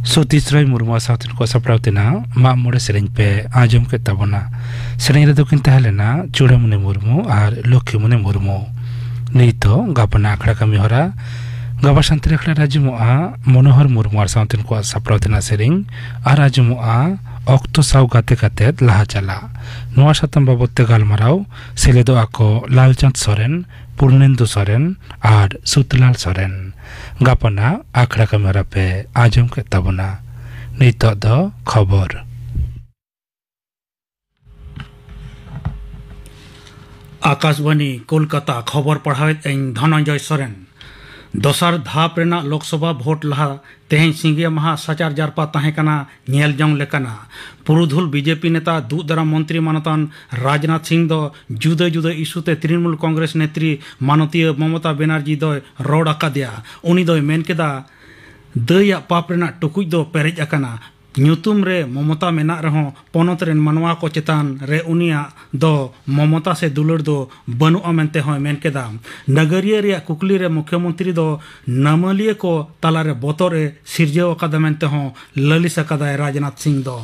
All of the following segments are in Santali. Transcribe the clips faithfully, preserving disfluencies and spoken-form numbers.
ᱥᱚᱛᱤᱥ ᱨᱟᱭ ᱢᱩᱨᱢᱩ ᱥᱟᱶᱛᱮ ᱱᱩᱠᱩᱣᱟᱜ ᱥᱟᱯᱲᱟᱣ ᱛᱮᱱᱟᱜ ᱢᱟᱜ ᱢᱚᱬᱮ ᱥᱮᱨᱮᱧ ᱯᱮ ᱟᱸᱡᱚᱢ ᱠᱮᱫ ᱛᱟᱵᱚᱱᱟ᱾ ᱥᱮᱨᱮᱧ ᱨᱮᱫᱚ ᱠᱤᱱ ᱛᱟᱦᱮᱸ ᱞᱮᱱᱟ ᱪᱩᱲᱟᱹᱢᱩᱱᱤ ᱢᱩᱨᱢᱩ ᱟᱨ ᱞᱚᱠᱠᱷᱤᱢᱩᱱᱤ ᱢᱩᱨᱢᱩ᱾ ᱱᱤᱛᱚᱜ ᱜᱟᱯᱟᱱᱟᱜ ᱟᱠᱷᱲᱟ ᱠᱟᱹᱢᱤ ᱦᱚᱨᱟ ᱜᱟᱵᱟ ᱥᱟᱱᱛᱟᱲᱤ ᱟᱠᱷᱲᱟ ᱨᱮ ᱟᱸᱡᱚᱢᱚᱜᱼᱟ ᱢᱚᱱᱳᱦᱚᱨ ᱢᱩᱨᱢᱩ ᱟᱨ ᱥᱟᱶᱛᱮ ᱱᱩᱠᱩᱣᱟᱜ ᱥᱟᱯᱲᱟᱣ ᱛᱮᱱᱟᱜ ᱥᱮᱨᱮᱧ ᱟᱨ ᱟᱸᱡᱚᱢᱚᱜᱼᱟ ᱚᱠᱛᱚ ᱥᱟᱶ ᱜᱟᱛᱮ ᱠᱟᱛᱮᱫ ᱞᱟᱦᱟ ᱪᱟᱞᱟᱜ᱾ ᱱᱚᱣᱟ ᱥᱟᱛᱟᱢ ᱵᱟᱵᱚᱫ ᱛᱮ ᱜᱟᱞᱢᱟᱨᱟᱣ ᱥᱮᱞᱮᱫᱚᱜᱼᱟ ᱠᱚ ᱞᱟᱞᱪᱟᱸᱫᱽ ᱥᱚᱨᱮᱱ, ᱯᱩᱨᱱᱮᱱᱫᱩ ᱥᱚᱨᱮᱱ ᱟᱨ ᱥᱩᱛᱞᱟᱞ ᱥᱚᱨᱮᱱ᱾ ᱜᱟᱯᱟᱱᱟᱜ ᱟᱠᱷᱲᱟ ᱠᱟᱹᱢᱤ ᱦᱚᱨᱟ ᱯᱮ ᱟᱸᱡᱚᱢ ᱠᱮᱫ ᱛᱟᱵᱚᱱᱟ᱾ ᱱᱤᱛᱚᱜ ᱫᱚ ᱠᱷᱚᱵᱚᱨ᱾ ᱟᱠᱟᱥᱵᱟᱱᱤ ᱠᱳᱞᱠᱟᱛᱟ, ᱠᱷᱚᱵᱚᱨ ᱯᱟᱲᱦᱟᱣᱮᱫ ᱟᱹᱧ ᱫᱷᱚᱱᱚᱱᱡᱚᱭ ᱥᱚᱨᱮᱱ᱾ ᱫᱚᱥᱟᱨ ᱫᱷᱟᱯ ᱨᱮᱱᱟᱜ ᱞᱳᱠᱥᱚᱵᱷᱟ ᱵᱷᱳᱴ ᱞᱟᱦᱟ ᱛᱮᱦᱮᱧ ᱥᱤᱸᱜᱮ ᱢᱟᱦᱟ ᱥᱟᱪᱟᱨ ᱡᱟᱨᱯᱟ ᱛᱟᱦᱮᱸ ᱠᱟᱱᱟ ᱧᱮᱞ ᱡᱚᱝ ᱞᱮᱠᱟᱱᱟ᱾ ᱯᱩᱨᱩᱫᱷᱩᱞ ᱵᱤᱡᱮᱯᱤ ᱱᱮᱛᱟ ᱫᱩᱜ ᱫᱟᱨᱟᱢ ᱢᱚᱱᱛᱨᱤ ᱢᱟᱱᱚᱛᱟᱱ ᱨᱟᱡᱽᱱᱟᱛᱷ ᱥᱤᱝ ᱫᱚ ᱡᱩᱫᱟᱹ ᱡᱩᱫᱟᱹ ᱤᱥᱩ ᱛᱮ ᱛᱨᱤᱱᱢᱩᱞ ᱠᱚᱝᱜᱨᱮᱥ ᱱᱮᱛᱨᱤ ᱢᱟᱱᱚᱛᱤᱭᱟᱹ ᱢᱚᱢᱚᱛᱟ ᱵᱮᱱᱟᱨᱡᱤ ᱫᱚᱭ ᱨᱚᱲ ᱟᱠᱟᱫᱮᱭᱟ᱾ ᱩᱱᱤ ᱫᱚᱭ ᱢᱮᱱ ᱠᱮᱫᱟ, ᱫᱟᱹᱭᱟᱜ ᱯᱟᱯ ᱨᱮᱱᱟᱜ ᱴᱩᱠᱩᱡ ᱫᱚ ᱯᱮᱨᱮᱡ ᱟᱠᱟᱱᱟ᱾ ᱧᱩᱛᱩᱢ ᱨᱮ ᱢᱚᱢᱚᱛᱟ ᱢᱮᱱᱟᱜ ᱨᱮᱦᱚᱸ ᱯᱚᱱᱚᱛ ᱨᱮᱱ ᱢᱟᱱᱣᱟ ᱠᱚ ᱪᱮᱛᱟᱱ ᱨᱮ ᱩᱱᱤᱭᱟᱜ ᱫᱚ ᱢᱚᱢᱚᱛᱟ ᱥᱮ ᱫᱩᱞᱟᱹᱲ ᱫᱚ ᱵᱟᱹᱱᱩᱜᱼᱟ ᱢᱮᱱᱛᱮ ᱦᱚᱸᱭ ᱢᱮᱱ ᱠᱮᱫᱟ᱾ ᱱᱟᱜᱟᱨᱤᱭᱟᱹ ᱨᱮᱭᱟᱜ ᱠᱩᱠᱞᱤ ᱨᱮ ᱢᱩᱠᱷᱭᱚᱢᱚᱱᱛᱨᱤ ᱫᱚ ᱱᱟᱢᱟᱹᱞᱤᱭᱟᱹ ᱠᱚ ᱛᱟᱞᱟᱨᱮ ᱵᱚᱛᱚᱨ ᱮ ᱥᱤᱨᱡᱟᱹᱣ ᱟᱠᱟᱫᱟ ᱢᱮᱱᱛᱮ ᱦᱚᱸ ᱞᱟᱹᱞᱤᱥ ᱟᱠᱟᱫᱟᱭ ᱨᱟᱡᱽᱱᱟᱛᱷ ᱥᱤᱝ ᱫᱚ᱾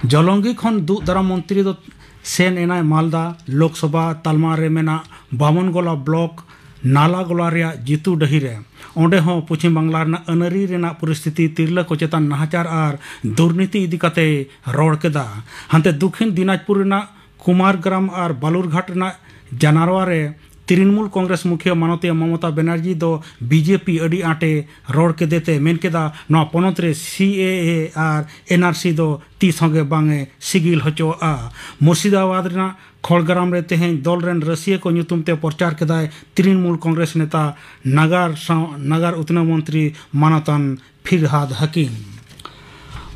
ᱡᱚᱞᱚᱝᱜᱤ ᱠᱷᱚᱱ ᱫᱩᱜ ᱫᱟᱨᱟᱢ ᱢᱚᱱᱛᱨᱤ ᱫᱚ ᱥᱮᱱ ᱮᱱᱟᱭ ᱢᱟᱞᱫᱟ ᱞᱳᱠᱥᱚᱵᱷᱟ ᱛᱟᱞᱢᱟ ᱨᱮ ᱢᱮᱱᱟᱜ ᱵᱟᱢᱚᱱᱜᱚᱞᱟ ᱵᱞᱚᱠ ᱱᱟᱞᱟᱜᱚᱞᱟ ᱨᱮᱭᱟᱜ ᱡᱤᱛᱩ ᱰᱟᱹᱦᱤ ᱨᱮ᱾ ᱚᱸᱰᱮ ᱦᱚᱸ ᱯᱚᱪᱷᱤᱢ ᱵᱟᱝᱞᱟ ᱨᱮᱱᱟᱜ ᱟᱹᱱᱟᱹᱨᱤ ᱨᱮᱱᱟᱜ ᱯᱚᱨᱤᱥᱛᱷᱤᱛᱤ ᱛᱤᱨᱞᱟᱹ ᱠᱚ ᱪᱮᱛᱟᱱ ᱱᱟᱦᱟᱪᱟᱨ ᱟᱨ ᱫᱩᱨᱱᱤᱛᱤ ᱤᱫᱤ ᱠᱟᱛᱮᱭ ᱨᱚᱲ ᱠᱮᱫᱟ᱾ ᱦᱟᱱᱛᱮ ᱫᱚᱠᱷᱤᱱ ᱫᱤᱱᱟᱡᱽᱯᱩᱨ ᱨᱮᱱᱟᱜ ᱠᱩᱢᱟᱨᱜᱨᱟᱢ ᱟᱨ ᱵᱟᱞᱩᱨᱜᱷᱟᱴ ᱨᱮᱱᱟᱜ ᱡᱟᱱᱟᱨᱣᱟ ᱨᱮ ᱛᱨᱤᱱᱢᱩᱞ ᱠᱚᱝᱜᱨᱮᱥ ᱢᱩᱠᱷᱤᱭᱟᱹ ᱢᱟᱱᱚᱛᱤᱭᱟᱹ ᱢᱚᱢᱚᱛᱟ ᱵᱮᱱᱟᱨᱡᱤ ᱫᱚ ᱵᱤᱡᱮᱯᱤ ᱟᱹᱰᱤ ᱟᱸᱴᱮ ᱨᱚᱲ ᱠᱮᱫᱮ ᱛᱮ ᱢᱮᱱ ᱠᱮᱫᱟ, ᱱᱚᱣᱟ ᱯᱚᱱᱚᱛ ᱨᱮ ᱥᱤ ᱮ ᱮ ᱟᱨ ᱮᱱ ᱟᱨ ᱥᱤ ᱫᱚ ᱛᱤᱥ ᱦᱚᱸ ᱜᱮ ᱵᱟᱝ ᱮ ᱥᱤᱜᱤᱞ ᱦᱚᱪᱚᱣᱟᱜᱼᱟ᱾ ᱢᱩᱨᱥᱤᱫᱟᱵᱟᱫᱽ ᱨᱮᱱᱟᱜ ᱠᱷᱚᱲᱜᱨᱟᱢ ᱨᱮ ᱛᱮᱦᱮᱧ ᱫᱚᱞ ᱨᱮᱱ ᱨᱟᱹᱥᱤᱭᱟᱹ ᱠᱚ ᱧᱩᱛᱩᱢ ᱛᱮ ᱯᱨᱚᱪᱟᱨ ᱠᱮᱫᱟᱭ ᱛᱨᱤᱱᱢᱩᱞ ᱠᱚᱝᱜᱨᱮᱥ ᱱᱮᱛᱟ ᱱᱟᱜᱟᱨ ᱥᱟᱶ ᱱᱟᱜᱟᱨ ᱩᱛᱱᱟᱹᱣ ᱢᱚᱱᱛᱨᱤ ᱢᱟᱱᱚᱛᱟᱱ ᱯᱷᱤᱨᱦᱟᱫ ᱦᱟᱹᱠᱤᱢ᱾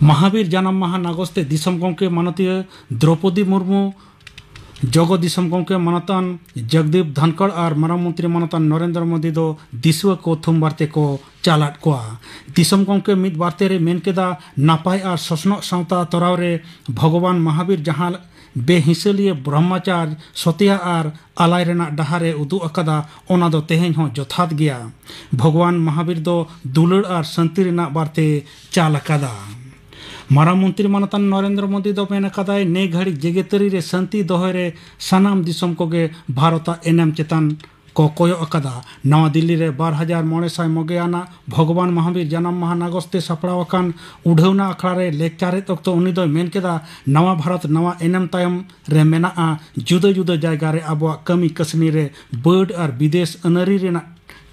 ᱢᱟᱦᱟᱵᱤᱨ ᱡᱟᱱᱟᱢ ᱢᱟᱦᱟ ᱱᱟᱜᱚᱥ ᱛᱮ ᱫᱤᱥᱚᱢ ᱜᱚᱢᱠᱮ ᱢᱟᱱᱚᱛᱤᱭᱟᱹ ᱫᱨᱚᱯᱚᱫᱤ ᱢᱩᱨᱢᱩ, ᱡᱚᱜᱚ ᱫᱤᱥᱚᱢ ᱜᱚᱢᱠᱮ ᱢᱟᱱᱚᱛᱟᱱ ᱡᱚᱜᱽᱫᱤᱯ ᱫᱷᱟᱱᱠᱚᱲ ᱟᱨ ᱢᱟᱨᱟᱝ ᱢᱚᱱᱛᱨᱤ ᱢᱟᱱᱚᱛᱟᱱ ᱱᱚᱨᱮᱱᱫᱨᱚ ᱢᱳᱫᱤ ᱫᱚ ᱫᱤᱥᱩᱣᱟᱹ ᱠᱚ ᱛᱷᱩᱢ ᱵᱟᱨᱛᱮ ᱠᱚ ᱪᱟᱞᱟᱫ ᱠᱚᱣᱟ᱾ ᱫᱤᱥᱚᱢ ᱜᱚᱢᱠᱮ ᱢᱤᱫ ᱵᱟᱨᱛᱮ ᱨᱮ ᱢᱮᱱ ᱠᱮᱫᱟ, ᱱᱟᱯᱟᱭ ᱟᱨ ᱥᱚᱥᱱᱚᱜ ᱥᱟᱶᱛᱟ ᱛᱚᱨᱟᱣ ᱨᱮ ᱵᱷᱚᱜᱚᱵᱟᱱ ᱢᱟᱦᱟᱵᱤᱨ ᱡᱟᱦᱟᱸ ᱵᱮᱦᱤᱥᱟᱹᱞᱤᱭᱟᱹ ᱵᱨᱚᱦᱢᱟᱪᱟᱨ ᱥᱚᱛᱭᱟ ᱟᱨ ᱟᱞᱟᱭ ᱨᱮᱱᱟᱜ ᱰᱟᱦᱟᱨ ᱮ ᱩᱫᱩᱜ ᱟᱠᱟᱫᱟ, ᱚᱱᱟ ᱫᱚ ᱛᱮᱦᱮᱧ ᱦᱚᱸ ᱡᱚᱛᱷᱟᱛ ᱜᱮᱭᱟ᱾ ᱵᱷᱚᱜᱚᱵᱟᱱ ᱢᱚᱦᱟᱵᱤᱨ ᱫᱚ ᱫᱩᱞᱟᱹᱲ ᱟᱨ ᱥᱟᱱᱛᱤ ᱨᱮᱱᱟᱜ ᱵᱟᱨᱛᱮ ᱪᱟᱞ ᱟᱠᱟᱫᱟ᱾ ᱢᱟᱨᱟᱝ ᱢᱚᱱᱛᱨᱤ ᱢᱟᱱᱚᱛᱟᱱ ᱱᱚᱨᱮᱱᱫᱨᱚ ᱢᱳᱫᱤ ᱫᱚ ᱢᱮᱱ ᱟᱠᱟᱫᱟᱭ, ᱱᱮ ᱜᱷᱟᱹᱲᱤᱡ ᱡᱮᱜᱮᱛᱟᱹᱨᱤ ᱨᱮ ᱥᱟᱱᱛᱤ ᱫᱚᱦᱚᱭ ᱨᱮ ᱥᱟᱱᱟᱢ ᱫᱤᱥᱚᱢ ᱠᱚᱜᱮ ᱵᱷᱟᱨᱚᱛᱟᱜ ᱮᱱᱮᱢ ᱪᱮᱛᱟᱱ ᱠᱚ ᱠᱚᱭᱚᱜ ᱟᱠᱟᱫᱟ᱾ ᱱᱟᱣᱟ ᱫᱤᱞᱞᱤ ᱨᱮ ᱵᱟᱨ ᱦᱟᱡᱟᱨ ᱢᱚᱬᱮ ᱥᱟᱭ ᱢᱚᱜᱮ ᱟᱱᱟᱜ ᱵᱷᱚᱜᱚᱵᱟᱱ ᱢᱚᱦᱟᱵᱤᱨ ᱡᱟᱱᱟᱢ ᱢᱟᱦᱟ ᱱᱟᱜᱚᱥ ᱛᱮ ᱥᱟᱯᱲᱟᱣ ᱟᱠᱟᱱ ᱩᱰᱷᱟᱹᱣᱱᱟ ᱟᱠᱷᱲᱟ ᱨᱮ ᱞᱮᱠᱪᱟᱨᱮᱫ ᱚᱠᱛᱚ ᱩᱱᱤ ᱫᱚᱭ ᱢᱮᱱ ᱠᱮᱫᱟ, ᱱᱟᱣᱟ ᱵᱷᱟᱨᱚᱛ ᱱᱟᱣᱟ ᱮᱱᱮᱢ ᱛᱟᱭᱚᱢ ᱨᱮ ᱢᱮᱱᱟᱜᱼᱟ᱾ ᱡᱩᱫᱟᱹ ᱡᱩᱫᱟᱹ ᱡᱟᱭᱜᱟ ᱨᱮ ᱟᱵᱚᱣᱟᱜ ᱠᱟᱹᱢᱤ ᱠᱟᱹᱥᱱᱤ ᱨᱮ ᱵᱟᱹᱰ ᱟᱨ ᱵᱤᱫᱮᱥ ᱟᱹᱱᱟᱹᱨᱤ ᱨᱮᱱᱟᱜ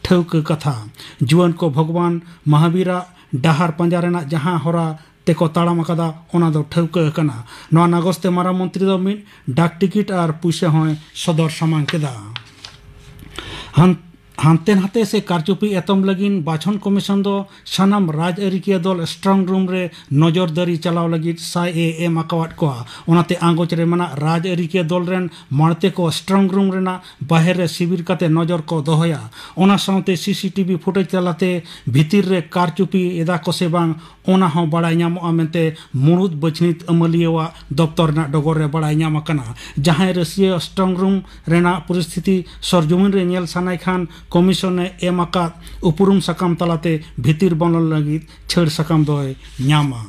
ᱴᱷᱟᱹᱣᱠᱟᱹ ᱠᱟᱛᱷᱟ᱾ ᱡᱩᱣᱟᱹᱱ ᱠᱚ ᱵᱷᱚᱜᱚᱵᱟᱱ ᱢᱚᱦᱟᱵᱤᱨᱟᱜ ᱰᱟᱦᱟᱨ ᱯᱟᱸᱡᱟ ᱨᱮᱱᱟᱜ ᱡᱟᱦᱟᱸ ᱦᱚᱨᱟ ᱛᱮᱠᱚ ᱛᱟᱲᱟᱢ ᱟᱠᱟᱫᱟ, ᱚᱱᱟ ᱫᱚ ᱴᱷᱟᱹᱣᱠᱟᱹ ᱟᱠᱟᱱᱟ᱾ ᱱᱚᱣᱟ ᱱᱟᱜᱚᱥ ᱛᱮ ᱢᱟᱨᱟᱝ ᱢᱚᱱᱛᱨᱤ ᱫᱚ ᱢᱤᱫ ᱰᱟᱠ ᱴᱤᱠᱤᱴ ᱟᱨ ᱯᱩᱭᱥᱟᱹ ᱦᱚᱸᱭ ᱥᱚᱫᱚᱨ ᱥᱟᱢᱟᱝ ᱠᱮᱫᱟ᱾ ᱦᱟᱱ-, ᱦᱟᱱᱛᱮ ᱱᱟᱛᱮ ᱥᱮ ᱠᱟᱨᱪᱩᱯᱤ ᱮᱛᱚᱢ ᱞᱟᱹᱜᱤᱫ ᱵᱟᱪᱷᱚᱱ ᱠᱚᱢᱤᱥᱚᱱ ᱫᱚ ᱥᱟᱱᱟᱢ ᱨᱟᱡᱽᱟᱹᱨᱤᱠᱤᱭᱟᱹ ᱫᱚᱞ ᱥᱴᱨᱚᱝ ᱨᱩᱢ ᱨᱮ ᱱᱚᱡᱚᱨ ᱫᱟᱹᱨᱤ ᱪᱟᱞᱟᱣ ᱞᱟᱹᱜᱤᱫ ᱥᱟᱭ ᱮ ᱮᱢ ᱟᱠᱟᱣᱟᱫ ᱠᱚᱣᱟ᱾ ᱚᱱᱟᱛᱮ ᱟᱸᱜᱚᱪ ᱨᱮ ᱢᱮᱱᱟᱜ ᱨᱟᱡᱽᱟᱹᱨᱤᱠᱤᱭᱟᱹ ᱫᱚᱞ ᱨᱮᱱ ᱢᱟᱲᱛᱮ ᱠᱚ ᱥᱴᱨᱚᱝ ᱨᱩᱢ ᱨᱮᱱᱟᱜ ᱵᱟᱦᱮᱨ ᱨᱮ ᱥᱤᱵᱤᱨ ᱠᱟᱛᱮ ᱱᱚᱡᱚᱨ ᱠᱚ ᱫᱚᱦᱚᱭᱟ᱾ ᱚᱱᱟ ᱥᱟᱶᱛᱮ ᱥᱤ ᱥᱤ ᱴᱤ ᱵᱷᱤ ᱯᱷᱩᱴᱮᱡᱽ ᱛᱟᱞᱟᱛᱮ ᱵᱷᱤᱛᱤᱨ ᱨᱮ ᱠᱟᱨᱪᱩᱯᱤ ᱮᱫᱟ ᱠᱚ ᱥᱮ ᱵᱟᱝ, ᱚᱱᱟ ᱦᱚᱸ ᱵᱟᱲᱟᱭ ᱧᱟᱢᱚᱜᱼᱟ ᱢᱮᱱᱛᱮ ᱢᱩᱬᱩᱫ ᱵᱟᱹᱪᱷᱱᱤᱛ ᱟᱹᱢᱟᱹᱞᱤᱭᱟᱹᱣᱟᱜ ᱫᱚᱯᱛᱚᱨ ᱨᱮᱱᱟᱜ ᱰᱚᱜᱚᱨ ᱨᱮ ᱵᱟᱲᱟᱭ ᱧᱟᱢ ᱟᱠᱟᱱᱟ᱾ ᱡᱟᱦᱟᱸᱭ ᱨᱟᱹᱥᱤᱭᱟᱹ ᱥᱴᱨᱚᱝ ᱨᱩᱢ ᱨᱮᱱᱟᱜ ᱯᱚᱨᱤᱥᱛᱷᱤᱛᱤ ᱥᱚᱨᱡᱚᱢᱤᱱ ᱨᱮ ᱧᱮᱞ ᱥᱟᱱᱟᱭ ᱠᱷᱟᱱ, ᱠᱚᱢᱤᱥᱚᱱ ᱮ ᱮᱢ ᱟᱠᱟᱫ ᱩᱯᱨᱩᱢ ᱥᱟᱠᱟᱢ ᱛᱟᱞᱟᱛᱮ ᱵᱷᱤᱛᱤᱨ ᱵᱚᱞᱚᱱ ᱞᱟᱹᱜᱤᱫ ᱪᱷᱟᱹᱲ ᱥᱟᱠᱟᱢ ᱫᱚᱭ ᱧᱟᱢᱟ᱾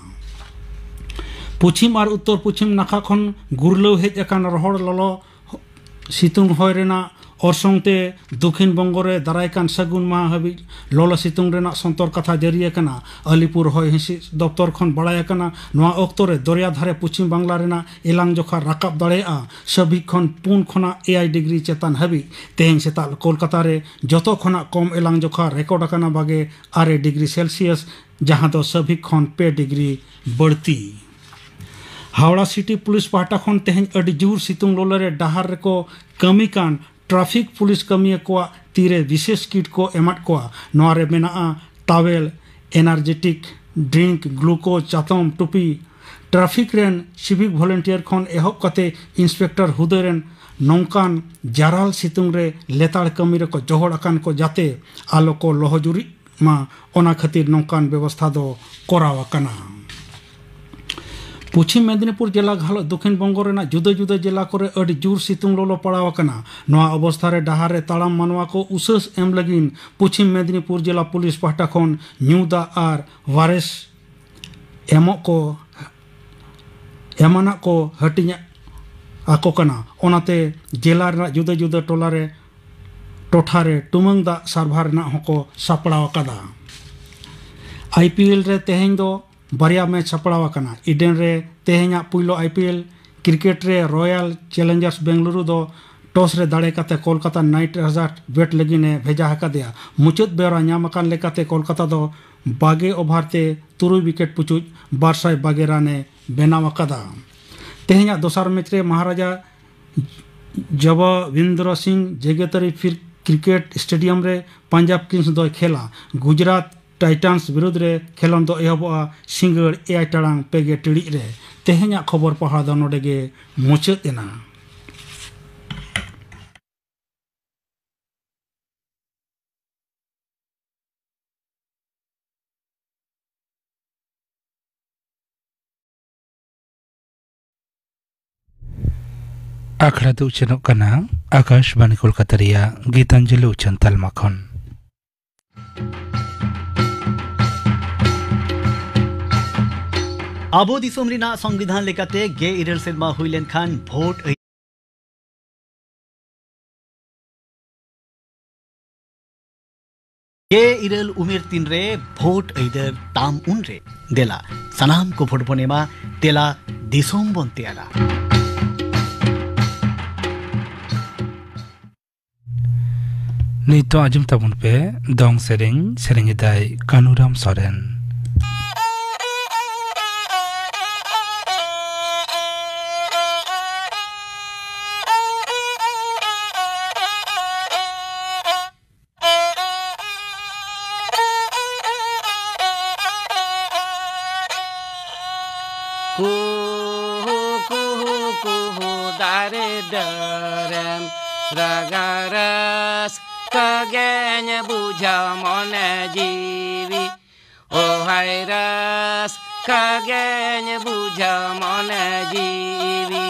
ᱯᱚᱪᱷᱤᱢ ᱟᱨ ᱩᱛᱛᱚᱨ ᱯᱚᱪᱷᱤᱢ ᱱᱟᱠᱷᱟ ᱠᱷᱚᱱ ᱜᱩᱨᱞᱟᱹᱣ ᱦᱮᱡ ᱟᱠᱟᱱ ᱨᱚᱦᱚᱲ ᱞᱚᱞᱚ ᱥᱤᱛᱩᱝ ᱦᱚᱭ ᱨᱮᱱᱟᱜ ᱚᱨᱥᱚᱝ ᱛᱮ ᱫᱚᱠᱷᱤᱱ ᱵᱚᱝᱜᱚ ᱨᱮ ᱫᱟᱨᱟᱭ ᱠᱟᱱ ᱥᱟᱹᱜᱩᱱ ᱢᱟᱦᱟ ᱦᱟᱹᱵᱤᱡ ᱞᱚᱞᱚ ᱥᱤᱛᱩᱝ ᱨᱮᱱᱟᱜ ᱥᱚᱱᱛᱚᱨ ᱠᱟᱛᱷᱟ ᱡᱟᱹᱨᱤ ᱟᱠᱟᱱᱟ᱾ ᱟᱞᱤᱯᱩᱨ ᱦᱚᱭ ᱦᱤᱸᱥᱤᱫ ᱫᱚᱯᱛᱚᱨ ᱠᱷᱚᱱ ᱵᱟᱲᱟᱭ ᱟᱠᱟᱱᱟ, ᱱᱚᱣᱟ ᱚᱠᱛᱚ ᱨᱮ ᱫᱚᱨᱭᱟ ᱫᱷᱟᱨᱮ ᱯᱚᱪᱷᱤᱢ ᱵᱟᱝᱞᱟ ᱨᱮᱱᱟᱜ ᱮᱞᱟᱝ ᱡᱚᱠᱷᱟ ᱨᱟᱠᱟᱵ ᱫᱟᱲᱮᱭᱟᱜᱼᱟ, ᱥᱟᱹᱵᱷᱤᱠ ᱠᱷᱚᱱ ᱯᱩᱱ ᱠᱷᱚᱱᱟᱜ ᱮᱭᱟᱭ ᱰᱤᱜᱽᱨᱤ ᱪᱮᱛᱟᱱ ᱦᱟᱹᱵᱤᱡ᱾ ᱛᱮᱦᱮᱧ ᱥᱮᱛᱟᱜ ᱠᱳᱞᱠᱟᱛᱟ ᱨᱮ ᱡᱚᱛᱚ ᱠᱷᱚᱱᱟᱜ ᱠᱚᱢ ᱮᱞᱟᱝ ᱡᱚᱠᱷᱟ ᱨᱮᱠᱚᱨᱰ ᱟᱠᱟᱱᱟ ᱵᱟᱜᱮ ᱟᱨᱮ ᱰᱤᱜᱽᱨᱤ ᱥᱮᱞᱥᱤᱭᱟᱥ, ᱡᱟᱦᱟᱸ ᱫᱚ ᱥᱟᱹᱵᱷᱤᱠ ᱠᱷᱚᱱ ᱯᱮ ᱰᱤᱜᱽᱨᱤ ᱵᱟᱹᱲᱛᱤ᱾ ᱦᱟᱣᱲᱟ ᱥᱤᱴᱤ ᱯᱩᱞᱤᱥ ᱯᱟᱦᱴᱟ ᱠᱷᱚᱱ ᱛᱮᱦᱮᱧ ᱟᱹᱰᱤ ᱡᱳᱨ ᱥᱤᱛᱩᱝ ᱞᱚᱞᱚ ᱨᱮ ᱰᱟᱦᱟᱨ ᱨᱮᱠᱚ ᱠᱟᱹᱢᱤ ᱠᱟᱱ ᱴᱨᱟᱯᱷᱤᱠ ᱯᱩᱞᱤᱥ ᱠᱟᱹᱢᱤᱭᱟᱹ ᱠᱚᱣᱟᱜ ᱛᱤᱨᱮ ᱵᱤᱥᱮᱥ ᱠᱤᱴ ᱠᱚ ᱮᱢᱟᱫ ᱠᱚᱣᱟ᱾ ᱱᱚᱣᱟ ᱨᱮ ᱢᱮᱱᱟᱜᱼᱟ ᱴᱟᱣᱮᱞ, ᱮᱱᱟᱨᱡᱮᱴᱤᱠ ᱰᱨᱤᱝᱠ, ᱜᱞᱩᱠᱳᱡᱽ, ᱪᱟᱛᱚᱢ, ᱴᱩᱯᱤ᱾ ᱴᱨᱟᱯᱷᱤᱠ ᱨᱮᱱ ᱥᱤᱵᱷᱤᱠ ᱵᱷᱚᱞᱮᱱᱴᱤᱭᱟᱨ ᱠᱷᱚᱱ ᱮᱦᱚᱵ ᱠᱟᱛᱮ ᱤᱱᱥᱯᱮᱠᱴᱚᱨ ᱦᱩᱫᱟᱹ ᱨᱮᱱ ᱱᱚᱝᱠᱟᱱ ᱡᱟᱨᱟᱞ ᱥᱤᱛᱩᱝ ᱨᱮ ᱞᱮᱛᱟᱲ ᱠᱟᱹᱢᱤ ᱨᱮᱠᱚ ᱡᱚᱦᱚᱲ ᱟᱠᱟᱱ ᱠᱚ ᱡᱟᱛᱮ ᱟᱞᱚ ᱠᱚ ᱞᱚᱦᱚᱡᱩᱨᱤᱜ ᱢᱟ, ᱚᱱᱟ ᱠᱷᱟᱹᱛᱤᱨ ᱱᱚᱝᱠᱟᱱ ᱵᱮᱵᱚᱥᱛᱷᱟ ᱫᱚ ᱠᱚᱨᱟᱣ ᱟᱠᱟᱱᱟ᱾ ᱯᱚᱪᱷᱤᱢ ᱢᱮᱫᱤᱱᱤᱯᱩᱨ ᱡᱮᱞᱟ ᱜᱷᱟᱞᱚᱜ ᱫᱚᱠᱷᱤᱱ ᱵᱚᱝᱜᱚ ᱨᱮᱱᱟᱜ ᱡᱩᱫᱟᱹ ᱡᱩᱫᱟᱹ ᱡᱮᱞᱟ ᱠᱚᱨᱮ ᱟᱹᱰᱤ ᱡᱳᱨ ᱥᱤᱛᱩᱝ ᱞᱚᱞᱚ ᱯᱟᱲᱟᱣ ᱟᱠᱟᱱᱟ᱾ ᱱᱚᱣᱟ ᱚᱵᱚᱥᱛᱷᱟ ᱨᱮ ᱰᱟᱦᱟᱨ ᱨᱮ ᱛᱟᱲᱟᱢ ᱢᱟᱱᱣᱟ ᱠᱚ ᱩᱥᱟᱹᱥ ᱮᱢ ᱞᱟᱹᱜᱤᱫ ᱯᱚᱪᱷᱤᱢ ᱢᱮᱫᱤᱱᱤᱯᱩᱨ ᱡᱮᱞᱟ ᱯᱩᱞᱤᱥ ᱯᱟᱦᱴᱟ ᱠᱷᱚᱱ ᱧᱩ ᱫᱟᱜ ᱟᱨ ᱣᱟᱨᱮᱥ ᱮᱢᱚᱜ ᱠᱚ, ᱮᱢᱟᱱᱟᱜ ᱠᱚ ᱦᱟᱹᱴᱤᱧ ᱟᱠᱚ ᱠᱟᱱᱟ᱾ ᱚᱱᱟᱛᱮ ᱡᱮᱞᱟ ᱨᱮᱱᱟᱜ ᱡᱩᱫᱟᱹ ᱡᱩᱫᱟᱹ ᱴᱚᱞᱟ ᱨᱮ, ᱴᱚᱴᱷᱟ ᱨᱮ ᱴᱩᱢᱟᱹᱝ ᱫᱟᱜ ᱥᱟᱨᱵᱷᱟᱨ ᱨᱮᱱᱟᱜ ᱦᱚᱸᱠᱚ ᱥᱟᱯᱲᱟᱣ ᱟᱠᱟᱫᱟ᱾ ᱟᱭ ᱯᱤ ᱮᱞ ᱨᱮ ᱛᱮᱦᱮᱧ ᱫᱚ ᱵᱟᱨᱭᱟ ᱢᱮᱪ ᱥᱟᱯᱲᱟᱣ ᱟᱠᱟᱱᱟ᱾ ᱤᱰᱮᱱ ᱨᱮ ᱛᱮᱦᱮᱧᱟᱜ ᱯᱩᱭᱞᱩ ᱟᱭ ᱯᱤ ᱮᱞ ᱠᱨᱤᱠᱮᱴ ᱨᱮ ᱨᱚᱭᱟᱞ ᱪᱮᱞᱮᱧᱡᱟᱨᱥ ᱵᱮᱝᱜᱟᱞᱩᱨᱩ ᱫᱚ ᱴᱚᱥ ᱨᱮ ᱫᱟᱲᱮ ᱠᱟᱛᱮ ᱠᱳᱞᱠᱟᱛᱟ ᱱᱟᱭᱤᱴ ᱨᱟᱭᱰᱟᱨᱥ ᱵᱮᱴ ᱞᱟᱹᱜᱤᱫ ᱮ ᱵᱷᱮᱡᱟ ᱟᱠᱟᱫᱮᱭᱟ᱾ ᱢᱩᱪᱟᱹᱫ ᱵᱮᱣᱨᱟ ᱧᱟᱢ ᱟᱠᱟᱱ ᱞᱮᱠᱟᱛᱮ ᱠᱳᱞᱠᱟᱛᱟ ᱫᱚ ᱵᱟᱜᱮ ᱳᱵᱷᱟᱨ ᱛᱮ ᱛᱩᱨᱩᱭ ᱣᱤᱠᱮᱴ ᱯᱩᱪᱩᱡ ᱵᱟᱨ ᱥᱟᱭ ᱵᱟᱜᱮ ᱨᱟᱱ ᱮ ᱵᱮᱱᱟᱣ ᱟᱠᱟᱫᱟ᱾ ᱛᱮᱦᱮᱧᱟᱜ ᱫᱚᱥᱟᱨ ᱢᱮᱪ ᱨᱮ ᱢᱚᱦᱟᱨᱟᱡᱟ ᱡᱚᱵᱚᱵᱤᱱᱫᱨᱚ ᱥᱤᱝ ᱡᱮᱜᱮᱛᱟᱹᱨᱤ ᱯᱷᱤᱨ ᱠᱨᱤᱠᱮᱴ ᱥᱴᱮᱰᱤᱭᱟᱢ ᱨᱮ ᱯᱟᱧᱡᱟᱵᱽ ᱠᱤᱝᱥ ᱫᱚᱭ ᱠᱷᱮᱞᱟ᱾ ᱜᱩᱡᱽᱨᱟᱴ ᱴᱟᱭᱴᱟᱱᱥ ᱵᱤᱨᱩᱫᱽ ᱨᱮ ᱠᱷᱮᱞᱚᱸᱰ ᱫᱚ ᱮᱦᱚᱵᱚᱜᱼᱟ ᱥᱤᱸᱜᱟᱹᱲ ᱮᱭᱟᱭ ᱴᱟᱲᱟᱝ ᱯᱮ ᱜᱮ ᱴᱤᱲᱤᱡ ᱨᱮ᱾ ᱛᱮᱦᱮᱧᱟᱜ ᱠᱷᱚᱵᱚᱨ ᱯᱟᱲᱦᱟᱣ ᱫᱚ ᱱᱚᱰᱮ ᱜᱮ ᱢᱩᱪᱟᱹᱫ ᱮᱱᱟ᱾ ᱟᱠᱷᱲᱟ ᱫᱚ ᱩᱪᱷᱟᱹᱱᱚᱜ ᱠᱟᱱᱟ ᱟᱠᱟᱥᱵᱟᱬᱤ ᱠᱳᱞᱠᱟᱛᱟ ᱨᱮᱭᱟᱜ ᱜᱤᱛᱟᱧᱡᱚᱞᱤ ᱩᱪᱷᱟᱹᱱ ᱛᱟᱞᱢᱟ ᱠᱷᱚᱱ᱾ ᱟᱵᱚ ᱫᱤᱥᱚᱢ ᱨᱮᱱᱟᱜ ᱥᱚᱝᱵᱤᱫᱷᱟᱱ ᱞᱮᱠᱟᱛᱮ ᱜᱮᱞ ᱤᱨᱟᱹᱞ ᱥᱮᱨᱢᱟ ᱦᱩᱭ ᱞᱮᱱᱠᱷᱟᱱ ᱵᱷᱳᱴ ᱜᱮᱞ ᱤᱨᱟᱹᱞ ᱩᱢᱮᱨ ᱛᱤᱱ ᱨᱮ ᱵᱷᱳᱴ ᱟᱹᱭᱫᱟᱹᱨ ᱛᱟᱢ ᱩᱱ ᱨᱮ᱾ ᱫᱮᱞᱟ, ᱥᱟᱱᱟᱢ ᱠᱚ ᱵᱷᱳᱴ ᱵᱚᱱ ᱮᱢᱟ, ᱫᱮᱞᱟ, ᱫᱤᱥᱚᱢ ᱵᱚᱱ ᱛᱮᱭᱟᱨᱟ᱾ ᱱᱤᱛᱚᱜ ᱟᱸᱡᱚᱢ ᱛᱟᱵᱚᱱ ᱯᱮ ᱫᱚᱝ ᱥᱮᱨᱮᱧ, ᱥᱮᱨᱮᱧ ᱮᱫᱟᱭ ᱠᱟᱹᱱᱩᱨᱟᱢ ᱥᱚᱨᱮᱱ᱾ ᱠᱩᱦᱩ, ᱠᱩᱦᱩ, ᱠᱩᱦᱩ, ᱫᱟᱨᱮ ᱰᱟᱹᱨᱮᱢ ᱨᱟᱜᱟ, ᱨᱟᱹᱥᱠᱟᱹ ᱜᱮᱧ ᱵᱩᱡᱷᱟᱹᱣ ᱢᱚᱱᱮ ᱡᱤᱣᱤ᱾ ᱳ ᱦᱟᱭ ᱨᱟᱹᱥᱠᱟᱹ ᱠᱟᱜᱮᱧ ᱵᱩᱡᱷᱟᱹᱣ ᱢᱚᱱᱮ ᱡᱤᱣᱤ᱾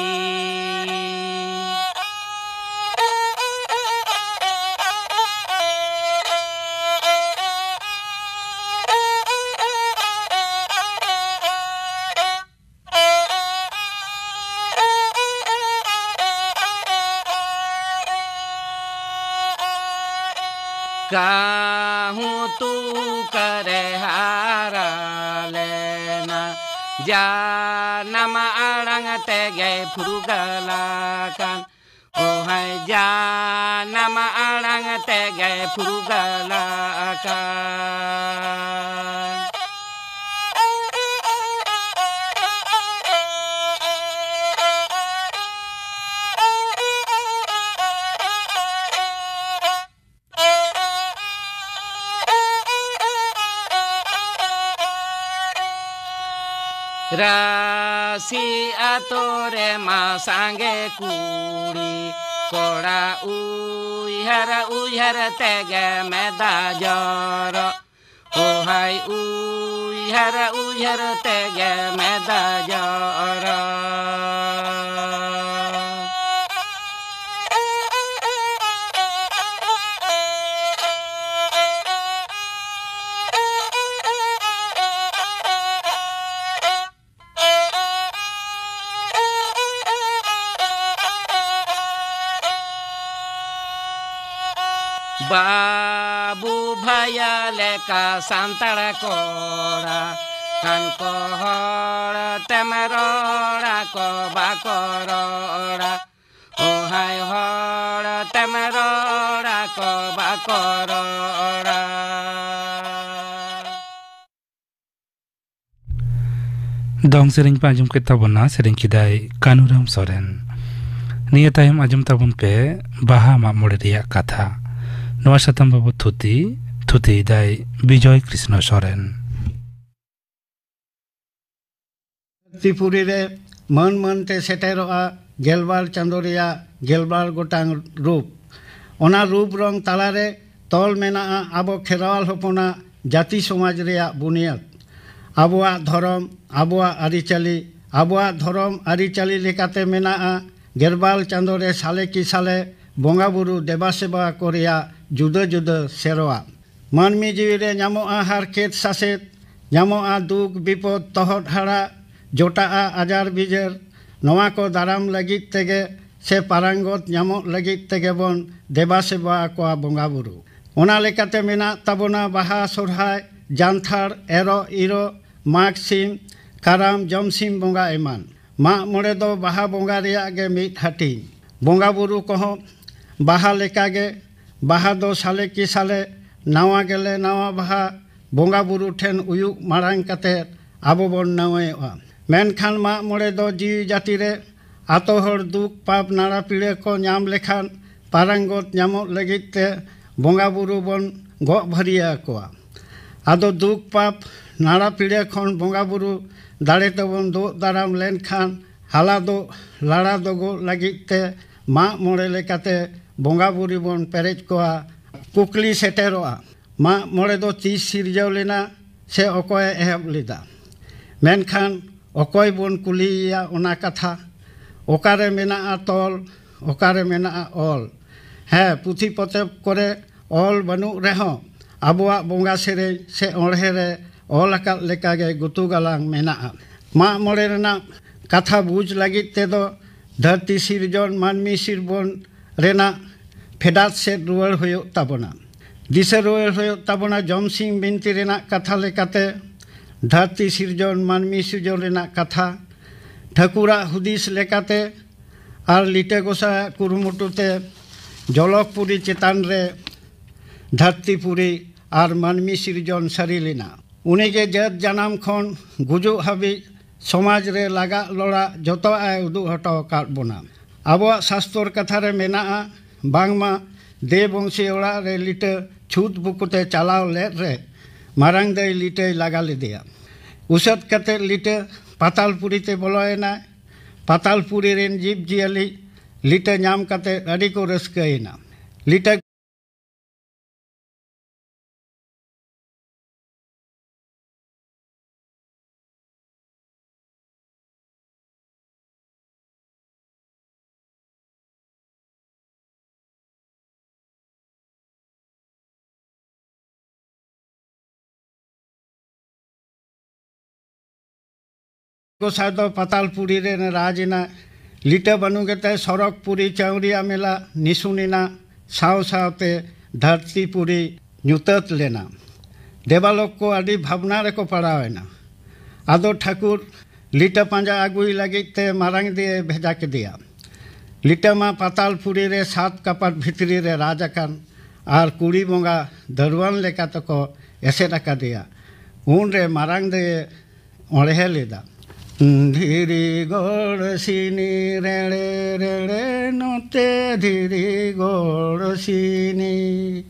ᱠᱟᱹᱦᱩ ᱛᱩᱠᱟᱹᱨᱮ ᱦᱟᱨᱟ ᱞᱮᱱᱟ, ᱡᱟᱱᱟᱢ ᱟᱲᱟᱝ ᱛᱮᱜᱮ ᱯᱷᱩᱨᱜᱟᱹᱞ ᱟᱠᱟᱱ᱾ ᱚᱦᱟᱭ ᱡᱟᱱᱟᱢ ᱟᱲᱟᱝ ᱛᱮᱜᱮ ᱯᱷᱩᱨᱜᱟᱹᱞ ᱟᱠᱟᱱ᱾ ᱨᱟᱥᱤ ᱟᱛᱳ ᱨᱮᱢᱟ ᱥᱟᱸᱜᱮ ᱠᱩᱲᱤ ᱠᱚᱲᱟ, ᱩᱭᱦᱟᱹᱨ ᱩᱭᱦᱟᱹᱨ ᱛᱮᱜᱮ ᱢᱮᱫᱟ ᱡᱚᱨᱚ᱾ ᱚᱦᱟᱭ ᱩᱭᱦᱟᱹᱨ ᱩᱭᱦᱟᱹᱨ ᱛᱮᱜᱮ ᱢᱮᱫᱟ ᱡᱚᱨᱚ᱾ ᱵᱟᱹᱵᱩ ᱵᱷᱟᱭᱟ ᱞᱮᱠᱟ ᱥᱟᱱᱛᱟᱲ ᱠᱚᱲᱟ, ᱠᱷᱟᱱ ᱠᱚ ᱦᱚᱲ ᱛᱮᱢ ᱨᱚᱲᱟ ᱠᱚ ᱵᱟᱠᱚ ᱨᱚᱲᱟ᱾ ᱚᱦᱟᱭ ᱦᱚᱲ ᱛᱮᱢ ᱨᱚᱲᱟ ᱠᱚ ᱵᱟᱠᱚ ᱨᱚᱲᱟ᱾ ᱫᱚᱝ ᱥᱮᱨᱮᱧ ᱯᱮ ᱟᱸᱡᱚᱢ ᱠᱮᱫ ᱛᱟᱵᱚᱱᱟ, ᱥᱮᱨᱮᱧ ᱠᱮᱫᱟᱭ ᱠᱟᱹᱱᱩᱨᱟᱢ ᱥᱚᱨᱮᱱ᱾ ᱱᱤᱭᱟᱹ ᱛᱟᱭᱚᱢ ᱟᱸᱡᱚᱢ ᱛᱟᱵᱚᱱ ᱯᱮ ᱵᱟᱦᱟ ᱢᱟᱜ ᱢᱚᱬᱮ ᱨᱮᱭᱟᱜ ᱠᱟᱛᱷᱟ᱾ ᱱᱚᱣᱟ ᱥᱟᱛᱟᱢ ᱵᱟᱵᱚᱛ ᱛᱷᱩᱛᱤ, ᱛᱷᱩᱛᱤᱭᱮᱫᱟᱭ ᱵᱤᱡᱚᱭ ᱠᱨᱤᱥᱱᱚ ᱥᱚᱨᱮᱱ᱾ ᱫᱷᱟᱹᱨᱛᱤᱯᱩᱨᱤ ᱨᱮ ᱢᱟᱹᱱ ᱢᱟᱹᱱ ᱛᱮ ᱥᱮᱴᱮᱨᱚᱜᱼᱟ ᱜᱮᱞᱵᱟᱨ ᱪᱟᱸᱫᱳ ᱨᱮᱭᱟᱜ ᱜᱮᱞᱵᱟᱨ ᱜᱚᱴᱟᱝ ᱨᱩᱯ᱾ ᱚᱱᱟ ᱨᱩᱯ ᱨᱚᱝ ᱛᱟᱞᱟᱨᱮ ᱛᱚᱞ ᱢᱮᱱᱟᱜᱼᱟ ᱟᱵᱚ ᱠᱷᱮᱨᱣᱟᱞ ᱦᱚᱯᱚᱱᱟᱜ ᱡᱟᱹᱛᱤ ᱥᱚᱢᱟᱡᱽ ᱨᱮᱭᱟᱜ ᱵᱩᱱᱤᱭᱟᱹᱫ᱾ ᱟᱵᱚᱣᱟᱜ ᱫᱷᱚᱨᱚᱢ, ᱟᱵᱚᱣᱟᱜ ᱟᱹᱨᱤᱪᱟᱹᱞᱤ, ᱟᱵᱚᱣᱟᱜ ᱫᱷᱚᱨᱚᱢ ᱟᱹᱨᱤᱪᱟᱹᱞᱤ ᱞᱮᱠᱟᱛᱮ ᱢᱮᱱᱟᱜᱼᱟ ᱜᱮᱞᱵᱟᱨ ᱪᱟᱸᱫᱳ ᱨᱮ ᱥᱟᱞᱮ ᱠᱤ ᱥᱟᱞᱮ ᱵᱚᱸᱜᱟ ᱵᱩᱨᱩ ᱫᱮᱵᱟ ᱥᱮᱵᱟ ᱠᱚ ᱨᱮᱭᱟᱜ ᱡᱩᱫᱟᱹ ᱡᱩᱫᱟᱹ ᱥᱮᱨᱣᱟ᱾ ᱢᱟᱹᱱᱢᱤ ᱡᱤᱣᱤ ᱨᱮ ᱧᱟᱢᱚᱜᱼᱟ ᱦᱟᱨᱠᱮᱛ ᱥᱟᱥᱮᱛ, ᱧᱟᱢᱚᱜᱼᱟ ᱫᱩᱠ ᱵᱤᱯᱚᱫ ᱛᱚᱦᱚᱫ ᱦᱟᱲᱟᱜ, ᱡᱚᱴᱟᱜᱼᱟ ᱟᱡᱟᱨ ᱵᱤᱡᱟᱹᱨ, ᱱᱚᱣᱟ ᱠᱚ ᱫᱟᱨᱟᱢ ᱞᱟᱹᱜᱤᱫ ᱛᱮᱜᱮ ᱥᱮ ᱯᱟᱨᱟᱝᱜᱚᱛ ᱧᱟᱢᱚᱜ ᱞᱟᱹᱜᱤᱫ ᱛᱮᱜᱮ ᱵᱚᱱ ᱫᱮᱵᱟ ᱥᱮᱵᱟ ᱟᱠᱚᱣᱟ ᱵᱚᱸᱜᱟ ᱵᱩᱨᱩ᱾ ᱚᱱᱟ ᱞᱮᱠᱟᱛᱮ ᱢᱮᱱᱟᱜ ᱛᱟᱵᱚᱱᱟ ᱵᱟᱦᱟ, ᱥᱚᱨᱦᱟᱭ, ᱡᱟᱱᱛᱷᱟᱲ, ᱮᱨᱚᱜ, ᱤᱨᱚᱜ, ᱢᱟᱜᱽ ᱥᱤᱢ, ᱠᱟᱨᱟᱢ, ᱡᱚᱢᱥᱤᱢ ᱵᱚᱸᱜᱟ ᱮᱢᱟᱱ᱾ ᱢᱟᱜ ᱢᱚᱬᱮ ᱫᱚ ᱵᱟᱦᱟ ᱵᱚᱸᱜᱟ ᱨᱮᱭᱟᱜ ᱜᱮ ᱢᱤᱫ ᱦᱟᱹᱴᱤᱧ᱾ ᱵᱚᱸᱜᱟ ᱵᱩᱨᱩ ᱠᱚᱦᱚᱸ ᱵᱟᱦᱟ ᱞᱮᱠᱟᱜᱮ, ᱵᱟᱦᱟ ᱫᱚ ᱥᱟᱞᱮ ᱠᱤ ᱥᱟᱞᱮ ᱱᱟᱣᱟ ᱜᱮᱞᱮ ᱱᱟᱣᱟ ᱵᱟᱦᱟ ᱵᱚᱸᱜᱟ ᱵᱩᱨᱩ ᱴᱷᱮᱱ ᱩᱭᱩᱜ ᱢᱟᱲᱟᱝ ᱠᱟᱛᱮ ᱟᱵᱚ ᱵᱚᱱ ᱱᱟᱹᱣᱟᱹᱭᱚᱜᱼᱟ᱾ ᱢᱮᱱᱠᱷᱟᱱ ᱢᱟᱜ ᱢᱚᱬᱮ ᱫᱚ ᱡᱤᱣᱤ ᱡᱟᱹᱛᱤ ᱨᱮ ᱟᱛᱳ ᱦᱚᱲ ᱫᱩᱠ ᱯᱟᱯ ᱱᱟᱲᱟ ᱯᱤᱲᱟᱹ ᱠᱚ ᱧᱟᱢ ᱞᱮᱠᱷᱟᱱ ᱯᱟᱨᱟᱝᱜᱚᱛ ᱧᱟᱢᱚᱜ ᱞᱟᱹᱜᱤᱫ ᱛᱮ ᱵᱚᱸᱜᱟ ᱵᱩᱨᱩ ᱵᱚᱱ ᱜᱚᱜ ᱵᱷᱟᱹᱨᱤᱭᱟᱹ ᱟᱠᱚᱣᱟ᱾ ᱟᱫᱚ ᱫᱩᱠ ᱯᱟᱯ ᱱᱟᱲᱟ ᱯᱤᱲᱟᱹ ᱠᱷᱚᱱ ᱵᱚᱸᱜᱟ ᱵᱩᱨᱩ ᱫᱟᱲᱮ ᱛᱮᱵᱚᱱ ᱫᱩᱜ ᱫᱟᱨᱟᱢ ᱞᱮᱱᱠᱷᱟᱱ ᱦᱟᱞᱟ ᱫᱚ ᱞᱟᱲᱟ ᱫᱚᱜᱚᱜ ᱞᱟᱹᱜᱤᱫ ᱛᱮ ᱢᱟᱜ ᱢᱚᱬᱮ ᱞᱮᱠᱟᱛᱮ ᱵᱚᱸᱜᱟ ᱵᱩᱨᱩ ᱵᱚᱱ ᱯᱮᱨᱮᱡ ᱠᱚᱣᱟ᱾ ᱠᱩᱠᱞᱤ ᱥᱮᱴᱮᱨᱚᱜᱼᱟ, ᱢᱟᱜ ᱢᱚᱬᱮ ᱫᱚ ᱛᱤᱥ ᱥᱤᱨᱡᱟᱹᱣ ᱞᱮᱱᱟ ᱥᱮ ᱚᱠᱚᱭᱮ ᱮᱦᱚᱵ ᱞᱮᱫᱟ? ᱢᱮᱱᱠᱷᱟᱱ ᱚᱠᱚᱭ ᱵᱚᱱ ᱠᱩᱞᱤᱭᱮᱭᱟ ᱚᱱᱟ ᱠᱟᱛᱷᱟ? ᱚᱠᱟᱨᱮ ᱢᱮᱱᱟᱜᱼᱟ ᱛᱚᱞ? ᱚᱠᱟᱨᱮ ᱢᱮᱱᱟᱜᱼᱟ ᱚᱞ? ᱦᱮᱸ, ᱯᱩᱛᱷᱤ ᱯᱚᱛᱚᱵ ᱠᱚᱨᱮ ᱚᱞ ᱵᱟᱹᱱᱩᱜ ᱨᱮᱦᱚᱸ ᱟᱵᱚᱣᱟᱜ ᱵᱚᱸᱜᱟ ᱥᱮᱨᱮᱧ ᱥᱮ ᱚᱬᱦᱮ ᱨᱮ ᱚᱞ ᱟᱠᱟᱫ ᱞᱮᱠᱟᱜᱮ ᱜᱩᱛᱩ ᱜᱟᱞᱟᱝ ᱢᱮᱱᱟᱜᱼᱟ᱾ ᱢᱟᱜ ᱢᱚᱬᱮ ᱨᱮᱱᱟᱜ ᱠᱟᱛᱷᱟ ᱵᱩᱡᱽ ᱞᱟᱹᱜᱤᱫ ᱛᱮᱫᱚ ᱫᱷᱟᱹᱨᱛᱤ ᱥᱤᱨᱡᱚᱱ, ᱢᱟᱹᱱᱢᱤ ᱥᱤᱨᱵᱚᱱ ᱨᱮᱱᱟᱜ ᱯᱷᱮᱰᱟᱛ ᱥᱮᱫ ᱨᱩᱣᱟᱹᱲ ᱦᱩᱭᱩᱜ ᱛᱟᱵᱚᱱᱟ᱾ ᱫᱤᱥᱟᱹ ᱨᱩᱣᱟᱹᱲ ᱦᱩᱭᱩᱜ ᱛᱟᱵᱚᱱᱟ ᱡᱚᱢᱥᱤᱢ ᱵᱤᱱᱛᱤ ᱨᱮᱱᱟᱜ ᱠᱟᱛᱷᱟ ᱞᱮᱠᱟᱛᱮ ᱫᱷᱟᱹᱨᱛᱤ ᱥᱤᱨᱡᱚᱱ, ᱢᱟᱹᱱᱢᱤ ᱥᱤᱨᱡᱚᱱ ᱨᱮᱱᱟᱜ ᱠᱟᱛᱷᱟ, ᱴᱷᱟᱹᱠᱩᱨᱟᱜ ᱦᱩᱫᱤᱥ ᱞᱮᱠᱟᱛᱮ ᱟᱨ ᱞᱤᱴᱟᱹ ᱜᱚᱸᱥᱟᱭᱟᱜ ᱠᱩᱨᱩᱢᱩᱴᱩ ᱛᱮ ᱡᱚᱞᱚᱠᱯᱩᱨᱤ ᱪᱮᱛᱟᱱ ᱨᱮ ᱫᱷᱟᱹᱨᱛᱤᱯᱩᱨᱤ ᱟᱨ ᱢᱟᱹᱱᱢᱤ ᱥᱤᱨᱡᱚᱱ ᱥᱟᱹᱨᱤ ᱞᱮᱱᱟ᱾ ᱩᱱᱤᱜᱮ ᱡᱟᱹᱛ ᱡᱟᱱᱟᱢ ᱠᱷᱚᱱ ᱜᱩᱡᱩᱜ ᱦᱟᱹᱵᱤᱡ ᱥᱚᱢᱟᱡᱽ ᱨᱮ ᱞᱟᱜᱟᱜ ᱞᱚᱲᱟᱜ ᱡᱚᱛᱚᱣᱟᱜ ᱮ ᱩᱫᱩᱜ ᱦᱚᱴᱚ ᱟᱠᱟᱫ ᱵᱚᱱᱟ᱾ ᱟᱵᱚᱣᱟᱜ ᱥᱟᱥᱛᱚᱨ ᱠᱟᱛᱷᱟ ᱨᱮ ᱢᱮᱱᱟᱜᱼᱟ, ᱵᱟᱝᱢᱟ ᱫᱮ ᱵᱚᱝᱥᱤ ᱚᱲᱟᱜ ᱨᱮ ᱞᱤᱴᱟᱹ ᱪᱷᱩᱛ ᱵᱩᱠᱩᱛᱮ ᱪᱟᱞᱟᱣ ᱞᱮᱫ ᱨᱮ ᱢᱟᱨᱟᱝ ᱫᱟᱹᱭ ᱞᱤᱴᱟᱹᱭ ᱞᱟᱜᱟ ᱞᱮᱫᱮᱭᱟ᱾ ᱩᱥᱟᱹᱫ ᱠᱟᱛᱮ ᱞᱤᱴᱟᱹ ᱯᱟᱛᱟᱞᱯᱩᱨᱤ ᱛᱮ ᱵᱚᱞᱚᱭᱮᱱᱟᱭ᱾ ᱯᱟᱛᱟᱞᱯᱩᱨᱤ ᱨᱮᱱ ᱡᱤᱵᱽ ᱡᱤᱭᱟᱹᱞᱤ ᱞᱤᱴᱟᱹ ᱧᱟᱢ ᱠᱟᱛᱮ ᱟᱹᱰᱤ ᱠᱚ ᱨᱟᱹᱥᱠᱟᱹᱭᱮᱱᱟ᱾ ᱞᱤᱴᱟᱹ ᱜᱚᱸᱥᱟᱭ ᱫᱚ ᱯᱟᱛᱟᱞᱯᱩᱨᱤ ᱨᱮ ᱨᱟᱡᱽ ᱮᱱᱟ᱾ ᱞᱤᱴᱟᱹ ᱵᱟᱹᱱᱩ ᱜᱮᱛᱟᱭ ᱥᱚᱨᱚᱜᱽᱯᱩᱨᱤ ᱪᱟᱣᱨᱤᱭᱟ ᱢᱮᱞᱟ ᱱᱤᱥᱩᱱ ᱮᱱᱟ, ᱥᱟᱶ ᱥᱟᱶᱛᱮ ᱫᱷᱟᱹᱨᱛᱤᱯᱩᱨᱤ ᱧᱩᱛᱟᱹᱛ ᱞᱮᱱᱟ᱾ ᱫᱮᱵᱟᱞᱳᱠ ᱠᱚ ᱟᱹᱰᱤ ᱵᱷᱟᱵᱽᱱᱟ ᱨᱮᱠᱚ ᱯᱟᱲᱟᱣ ᱮᱱᱟ᱾ ᱟᱫᱚ ᱴᱷᱟᱹᱠᱩᱨ ᱞᱤᱴᱟᱹ ᱯᱟᱸᱡᱟ ᱟᱹᱜᱩᱭ ᱞᱟᱹᱜᱤᱫ ᱛᱮ ᱢᱟᱨᱟᱝ ᱫᱟᱹᱭᱮ ᱵᱷᱮᱡᱟ ᱠᱮᱫᱮᱭᱟ᱾ ᱞᱤᱴᱟᱹ ᱢᱟ ᱯᱟᱛᱟᱞᱯᱩᱨᱤ ᱨᱮ ᱥᱟᱛ ᱠᱟᱯᱟᱴ ᱵᱷᱤᱛᱨᱤ ᱨᱮ ᱨᱟᱡᱽ ᱟᱠᱟᱱ ᱟᱨ ᱠᱩᱲᱤ ᱵᱚᱸᱜᱟ ᱫᱟᱹᱲᱩᱣᱟᱱ ᱞᱮᱠᱟ ᱛᱮᱠᱚ ᱮᱥᱮᱫ ᱟᱠᱟᱫᱮᱭᱟ᱾ ᱩᱱᱨᱮ ᱢᱟᱨᱟᱝ ᱫᱟᱹᱭᱮ ᱚᱬᱦᱮ ᱞᱮᱫᱟ᱾ ᱫᱷᱤᱨᱤ ᱜᱚᱲ ᱥᱤᱱᱤ ᱨᱮᱲᱮ ᱨᱮᱲᱮ ᱱᱚᱛᱮ ᱫᱷᱤᱨᱤ ᱜᱚᱲ ᱥᱤᱱᱤ,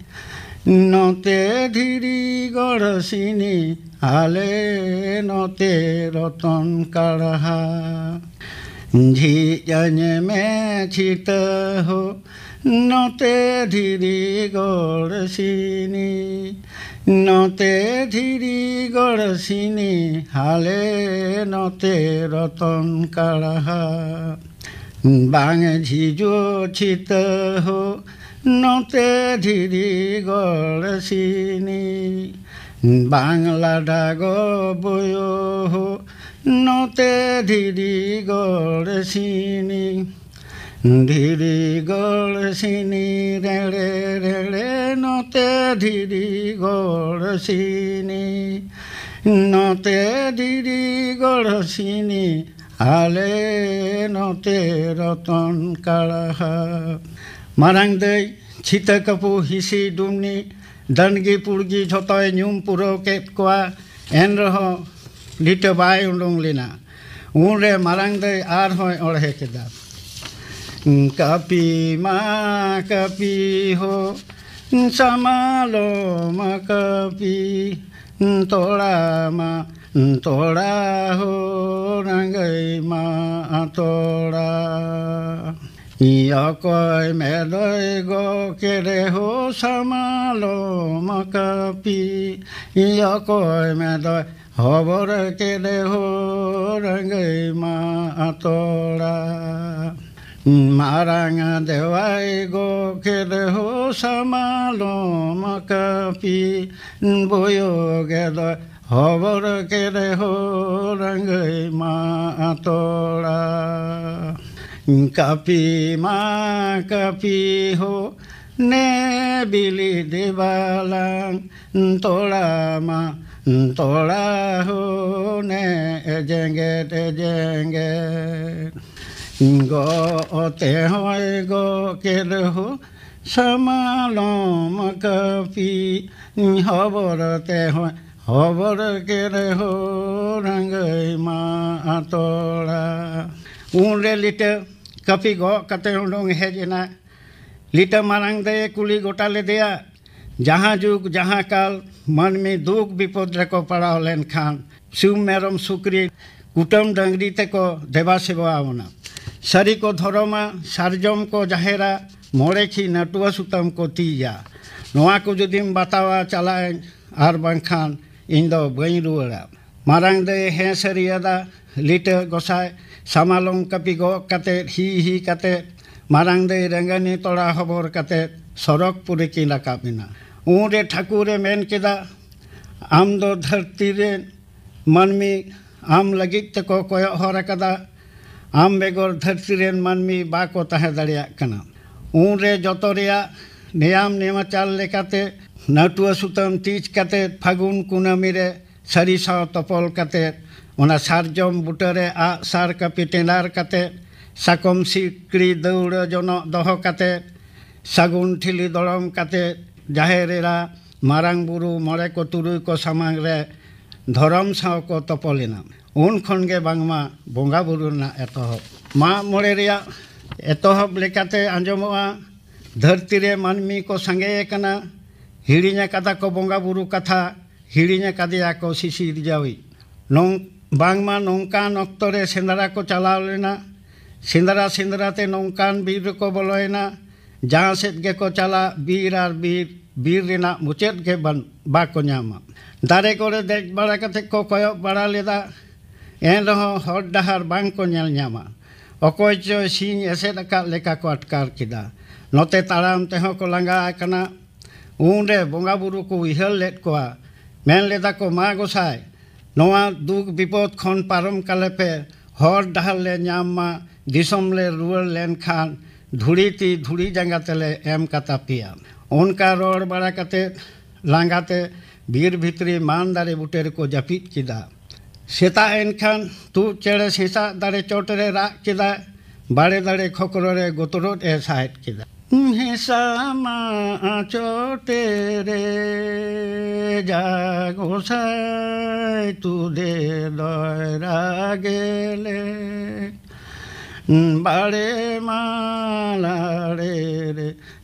ᱱᱚᱛᱮ ᱫᱷᱤᱨᱤ ᱜᱚᱲ ᱥᱤᱱᱤ, ᱟᱞᱮ ᱱᱚᱛᱮ ᱨᱚᱛᱚᱱ ᱠᱟᱲᱦᱟ᱾ ᱡᱷᱤᱡ ᱟᱹᱧ ᱢᱮ ᱪᱷᱤᱛᱟᱹ ᱦᱳ, ᱱᱚᱛᱮ ᱫᱷᱤᱨᱤ ᱜᱚᱲ ᱥᱤᱱᱤ, ᱱᱚᱛᱮ ᱫᱷᱤᱨᱤ ᱜᱚᱲ ᱥᱤᱱᱤ, ᱦᱟᱞᱮ ᱱᱚᱛᱮ ᱨᱚᱛᱚᱱ ᱠᱟᱲᱦᱟ᱾ ᱵᱟᱝ ᱡᱷᱤᱡᱚ ᱪᱷᱤᱛᱟᱹ ᱦᱳ, ᱱᱚᱛᱮ ᱫᱷᱤᱨᱤ ᱜᱚᱲ ᱥᱤᱱᱤ, ᱵᱟᱝ ᱞᱟᱰᱟ ᱜᱚ ᱵᱚᱭᱚ ᱦᱳ, ᱱᱚᱛᱮ ᱫᱷᱤᱨᱤ ᱜᱚᱲ ᱥᱤᱱᱤ᱾ ᱫᱷᱤᱨᱤ ᱜᱚᱲ ᱥᱤᱱᱤ ᱨᱮᱲᱮ ᱨᱮᱲᱮ, ᱱᱚᱛᱮ ᱫᱷᱤᱨᱤ ᱜᱚᱲ ᱥᱤᱱᱤ, ᱱᱚᱛᱮ ᱫᱷᱤᱨᱤ ᱜᱚᱲ ᱥᱤᱱᱤ, ᱟᱞᱮ ᱱᱚᱛᱮ ᱨᱚᱛᱚᱱ ᱠᱟᱲᱦᱟ᱾ ᱢᱟᱨᱟᱝ ᱫᱟᱹᱭ ᱪᱷᱤᱛᱟᱹ ᱠᱟᱹᱯᱩ ᱦᱤᱥᱤ ᱰᱩᱢᱱᱤ ᱫᱟᱹᱱᱜᱤ ᱯᱩᱲᱜᱤ ᱡᱷᱚᱛᱚᱭ ᱧᱩᱢ ᱯᱩᱨᱟᱹᱣ ᱠᱮᱫ ᱠᱚᱣᱟ᱾ ᱮᱱ ᱨᱮᱦᱚᱸ ᱞᱤᱴᱟᱹ ᱵᱟᱭ ᱩᱰᱩᱝ ᱞᱮᱱᱟ᱾ ᱩᱱᱨᱮ ᱢᱟᱨᱟᱝ ᱫᱟᱹᱭ ᱟᱨᱦᱚᱸᱭ ᱚᱬᱦᱮ ᱠᱮᱫᱟ᱾ ᱠᱟᱹᱯᱤ ᱢᱟ ᱠᱟᱹᱯᱤ ᱦᱳ, ᱥᱟᱢᱟᱞᱚ ᱢᱟ ᱠᱟᱹᱯᱤ, ᱛᱚᱲᱟ ᱢᱟ ᱛᱚᱲᱟ ᱦᱳ, ᱨᱟᱸᱜᱟᱹᱭ ᱢᱟ ᱛᱚᱲᱟ᱾ ᱚᱠᱚᱭ ᱢᱮᱫᱚᱭ ᱜᱚ ᱠᱮᱫᱮ ᱦᱳ, ᱥᱟᱢᱟᱞᱚ ᱢᱟ ᱠᱟᱹᱯᱤ, ᱚᱠᱚᱭ ᱢᱮᱫᱚᱭ ᱦᱚᱵᱚᱨ ᱠᱮᱫᱮ ᱦᱳ, ᱨᱟᱸᱜᱟᱹᱭ ᱢᱟ ᱛᱚᱲᱟ᱾ ᱢᱟᱨᱟᱝ ᱫᱮᱣᱟᱭ ᱜᱚ ᱠᱮᱫᱮ ᱦᱳ, ᱥᱟᱢᱟᱞᱚ ᱢᱟ ᱠᱟᱹᱯᱤ, ᱵᱚᱭᱚ ᱜᱮᱫᱚᱭ ᱦᱚᱵᱚᱨ ᱠᱮᱫᱮ ᱦᱳ, ᱨᱟᱹᱝᱜᱟᱹᱭ ᱢᱟ ᱛᱚᱲᱟ᱾ ᱠᱟᱹᱯᱤ ᱢᱟ ᱠᱟᱹᱯᱤ ᱦᱳ ᱱᱮ ᱵᱤᱞᱤ ᱫᱮᱵᱟᱞᱟᱝ, ᱛᱚᱲᱟ ᱢᱟ ᱛᱚᱲᱟ ᱦᱳ ᱱᱮ ᱮ ᱡᱮᱸᱜᱮᱫ ᱮ ᱡᱮᱸᱜᱮᱫ᱾ ᱜᱚᱜ ᱛᱮ ᱦᱚᱸᱭ ᱜᱚᱜ ᱠᱮᱫ ᱦᱳ ᱥᱟᱢᱟᱞᱚᱢ ᱠᱟᱹᱯᱤ, ᱦᱚᱵᱚᱨ ᱛᱮ ᱦᱚᱸᱭ ᱦᱚᱵᱚᱨ ᱠᱮᱫ ᱦᱳ ᱨᱟᱹᱝᱜᱟᱹᱭ ᱢᱟ ᱛᱚᱲᱟ᱾ ᱩᱱᱨᱮ ᱞᱤᱴᱟᱹ ᱠᱟᱹᱯᱤ ᱜᱚᱜ ᱠᱟᱛᱮ ᱩᱰᱩᱝ ᱦᱮᱡ ᱮᱱᱟ᱾ ᱞᱤᱴᱟᱹ ᱢᱟᱨᱟᱝ ᱫᱟᱹᱭᱮ ᱠᱩᱞᱤ ᱜᱚᱴᱟ ᱞᱮᱫᱮᱭᱟ, ᱡᱟᱦᱟᱸ ᱡᱩᱜᱽ ᱡᱟᱦᱟᱸ ᱠᱟᱞ ᱢᱟᱹᱱᱢᱤ ᱫᱩᱠ ᱵᱤᱯᱚᱫ ᱨᱮᱠᱚ ᱯᱟᱲᱟᱣ ᱞᱮᱱᱠᱷᱟᱱ ᱥᱤᱢ ᱢᱮᱨᱚᱢ ᱥᱩᱠᱨᱤ ᱠᱩᱴᱟᱹᱢ ᱰᱟᱹᱝᱨᱤ ᱛᱮᱠᱚ ᱫᱮᱵᱟ ᱥᱮᱵᱟ ᱟᱵᱚᱱᱟ᱾ ᱥᱟᱹᱨᱤ ᱠᱚ ᱫᱷᱚᱨᱚᱢᱟ ᱥᱟᱨᱡᱚᱢ ᱠᱚ ᱡᱟᱦᱮᱨᱟ, ᱢᱚᱬᱮ ᱠᱷᱤ ᱱᱟᱹᱴᱩᱣᱟᱹ ᱥᱩᱛᱟᱹᱢ ᱠᱚ ᱛᱤᱡᱟ᱾ ᱱᱚᱣᱟ ᱠᱚ ᱡᱩᱫᱤᱢ ᱵᱟᱛᱟᱣᱟ ᱪᱟᱞᱟᱜ ᱟᱹᱧ, ᱟᱨ ᱵᱟᱝᱠᱷᱟᱱ ᱤᱧ ᱫᱚ ᱵᱟᱹᱧ ᱨᱩᱣᱟᱹᱲᱟ᱾ ᱢᱟᱨᱟᱝ ᱫᱟᱹᱭ ᱦᱮᱸ ᱥᱟᱹᱨᱤᱭᱟᱫᱟ᱾ ᱞᱤᱴᱟᱹ ᱜᱚᱸᱥᱟᱭ ᱥᱟᱢᱟᱞᱚᱢ ᱠᱟᱹᱯᱤ ᱜᱚᱜ ᱠᱟᱛᱮ ᱦᱤ ᱦᱤ ᱠᱟᱛᱮ ᱢᱟᱨᱟᱝ ᱫᱟᱹᱭ ᱨᱟᱹᱝᱜᱟᱹᱱᱤ ᱛᱚᱲᱟ ᱦᱚᱵᱚᱨ ᱠᱟᱛᱮ ᱥᱚᱨᱚᱜᱽᱯᱩᱨᱤ ᱠᱤᱱ ᱨᱟᱠᱟᱵ ᱮᱱᱟ᱾ ᱩᱱᱨᱮ ᱴᱷᱟᱹᱠᱩᱨᱮ ᱢᱮᱱ ᱠᱮᱫᱟ, ᱟᱢ ᱫᱚ ᱫᱷᱟᱹᱨᱛᱤ ᱨᱮᱱ ᱢᱟᱹᱱᱢᱤ ᱟᱢ ᱞᱟᱹᱜᱤᱫ ᱛᱮᱠᱚ ᱠᱚᱭᱚᱜ ᱦᱚᱨ ᱟᱠᱟᱫᱟ᱾ ᱟᱢ ᱵᱮᱜᱚᱨ ᱫᱷᱟᱹᱨᱛᱤ ᱨᱮᱱ ᱢᱟᱹᱱᱢᱤ ᱵᱟᱠᱚ ᱛᱟᱦᱮᱸ ᱫᱟᱲᱮᱭᱟᱜ ᱠᱟᱱᱟ᱾ ᱩᱱᱨᱮ ᱡᱚᱛᱚ ᱨᱮᱭᱟᱜ ᱱᱮᱭᱟᱢ ᱱᱮᱢᱟᱪᱟᱨ ᱞᱮᱠᱟᱛᱮ ᱱᱟᱹᱴᱩᱣᱟᱹ ᱥᱩᱛᱟᱹᱢ ᱛᱤᱡ ᱠᱟᱛᱮ ᱯᱷᱟᱹᱜᱩᱱ ᱠᱩᱱᱟᱹᱢᱤ ᱨᱮ ᱥᱟᱹᱨᱤ ᱥᱟᱶ ᱛᱚᱯᱚᱞ ᱠᱟᱛᱮ ᱚᱱᱟ ᱥᱟᱨᱡᱚᱢ ᱵᱩᱴᱟᱹᱨᱮ ᱟᱜ ᱥᱟᱨ ᱠᱟᱹᱯᱤ ᱴᱮᱸᱰᱟᱨ ᱠᱟᱛᱮ ᱥᱟᱠᱚᱢ ᱥᱤᱠᱲᱤ ᱫᱟᱹᱣᱲᱟᱹ ᱡᱚᱱᱚᱜ ᱫᱚᱦᱚ ᱠᱟᱛᱮ ᱥᱟᱹᱜᱩᱱ ᱴᱷᱤᱞᱤ ᱫᱚᱲᱚᱢ ᱠᱟᱛᱮ ᱡᱟᱦᱮᱨ ᱮᱨᱟ ᱢᱟᱨᱟᱝ ᱵᱩᱨᱩ ᱢᱚᱬᱮ ᱠᱚ ᱛᱩᱨᱩᱭ ᱠᱚ ᱥᱟᱢᱟᱝ ᱨᱮ ᱫᱷᱚᱨᱚᱢ ᱥᱟᱶ ᱠᱚ ᱛᱚᱯᱚᱞ ᱮᱱᱟ᱾ ᱩᱱ ᱠᱷᱚᱱ ᱜᱮ ᱵᱟᱝᱢᱟ ᱵᱚᱸᱜᱟ ᱵᱩᱨᱩ ᱨᱮᱱᱟᱜ ᱮᱛᱚᱦᱚᱵ᱾ ᱢᱟᱜ ᱢᱚᱬᱮ ᱨᱮᱭᱟᱜ ᱮᱛᱚᱦᱚᱵ ᱞᱮᱠᱟᱛᱮ ᱟᱸᱡᱚᱢᱚᱜᱼᱟ, ᱫᱷᱟᱹᱨᱛᱤ ᱨᱮ ᱢᱟᱹᱱᱢᱤ ᱠᱚ ᱥᱟᱸᱜᱮ ᱟᱠᱟᱱᱟ, ᱦᱤᱲᱤᱧ ᱟᱠᱟᱫᱟ ᱠᱚ ᱵᱚᱸᱜᱟ ᱵᱩᱨᱩ ᱠᱟᱛᱷᱟ, ᱦᱤᱲᱤᱧ ᱟᱠᱟᱫᱮᱭᱟ ᱠᱚ ᱥᱤᱥᱤᱨᱡᱟᱹᱣᱤᱡ᱾ ᱱᱚᱝ-, ᱵᱟᱝᱢᱟ ᱱᱚᱝᱠᱟᱱ ᱚᱠᱛᱚ ᱨᱮ ᱥᱮᱸᱫᱽᱨᱟ ᱠᱚ ᱪᱟᱞᱟᱣ ᱞᱮᱱᱟ᱾ ᱥᱮᱸᱫᱽᱨᱟ ᱥᱮᱸᱫᱽᱨᱟ ᱛᱮ ᱱᱚᱝᱠᱟᱱ ᱵᱤᱨ ᱨᱮᱠᱚ ᱵᱚᱞᱚᱭᱮᱱᱟ, ᱡᱟᱦᱟᱸ ᱥᱮᱫ ᱜᱮᱠᱚ ᱪᱟᱞᱟᱜ, ᱵᱤᱨ ᱟᱨ ᱵᱤᱨ, ᱵᱤᱨ ᱨᱮᱱᱟᱜ ᱢᱩᱪᱟᱹᱫ ᱜᱮ ᱵᱟᱱ-, ᱵᱟᱠᱚ ᱧᱟᱢᱟ᱾ ᱫᱟᱨᱮ ᱠᱚᱨᱮ ᱫᱮᱡ ᱵᱟᱲᱟ ᱠᱟᱛᱮ ᱠᱚ ᱠᱚᱭᱚᱜ ᱵᱟᱲᱟ ᱞᱮᱫᱟ, ᱮᱱ ᱨᱮᱦᱚᱸ ᱦᱚᱨ ᱰᱟᱦᱟᱨ ᱵᱟᱝ ᱠᱚ ᱧᱮᱞ ᱧᱟᱢᱟ᱾ ᱚᱠᱚᱭ ᱪᱚᱭ ᱥᱤᱧ ᱮᱥᱮᱫ ᱟᱠᱟᱫ ᱞᱮᱠᱟ ᱠᱚ ᱟᱴᱠᱟᱨ ᱠᱮᱫᱟ᱾ ᱱᱚᱛᱮ ᱛᱟᱲᱟᱢ ᱛᱮᱦᱚᱸ ᱠᱚ ᱞᱟᱸᱜᱟ ᱟᱠᱟᱱᱟ᱾ ᱩᱱᱨᱮ ᱵᱚᱸᱜᱟ ᱵᱩᱨᱩ ᱠᱚ ᱩᱭᱦᱟᱹᱨ ᱞᱮᱫ ᱠᱚᱣᱟ᱾ ᱢᱮᱱ ᱞᱮᱫᱟ ᱠᱚ, ᱢᱟ ᱜᱚᱸᱥᱟᱭ, ᱱᱚᱣᱟ ᱫᱩᱠ ᱵᱤᱯᱚᱫ ᱠᱷᱚᱱ ᱯᱟᱨᱚᱢ ᱠᱟᱞᱮ ᱯᱮ, ᱦᱚᱨ ᱰᱟᱦᱟᱨ ᱞᱮ ᱧᱟᱢ ᱢᱟ, ᱫᱤᱥᱚᱢ ᱞᱮ ᱨᱩᱣᱟᱹᱲ ᱞᱮᱱᱠᱷᱟᱱ ᱫᱷᱩᱲᱤ ᱛᱤ ᱫᱷᱩᱲᱤ ᱡᱟᱸᱜᱟ ᱛᱮᱞᱮ ᱮᱢ ᱠᱟᱛᱟ ᱯᱮᱭᱟ᱾ ᱚᱱᱠᱟ ᱨᱚᱲ ᱵᱟᱲᱟ ᱠᱟᱛᱮ ᱞᱟᱸᱜᱟ ᱛᱮ ᱵᱤᱨ ᱵᱷᱤᱛᱨᱤ ᱢᱟᱱ ᱫᱟᱨᱮ ᱵᱩᱴᱟᱹ ᱨᱮᱠᱚ ᱡᱟᱹᱯᱤᱫ ᱠᱮᱫᱟ᱾ ᱥᱮᱛᱟᱜ ᱮᱱᱠᱷᱟᱱ ᱛᱩᱫ ᱪᱮᱬᱮ ᱥᱮᱥᱟᱜ ᱫᱟᱨᱮ ᱪᱚᱴ ᱨᱮ ᱨᱟᱜ ᱠᱮᱫᱟ᱾ ᱵᱟᱲᱮ ᱫᱟᱨᱮ ᱠᱷᱚᱠᱨᱚ ᱨᱮ ᱜᱚᱛᱨᱚᱫ ᱮ ᱥᱟᱦᱮᱫ ᱠᱮᱫᱟ᱾ ᱦᱮᱸᱥᱟ ᱢᱟ ᱪᱚᱴᱮ ᱨᱮ ᱡᱟ ᱜᱚᱸᱥᱟᱭ ᱛᱩᱫᱮ ᱫᱚᱭ ᱨᱟᱜᱮᱞᱮ᱾ ᱵᱟᱲᱮ ᱢᱟ ᱞᱟᱲᱮ ᱨᱮ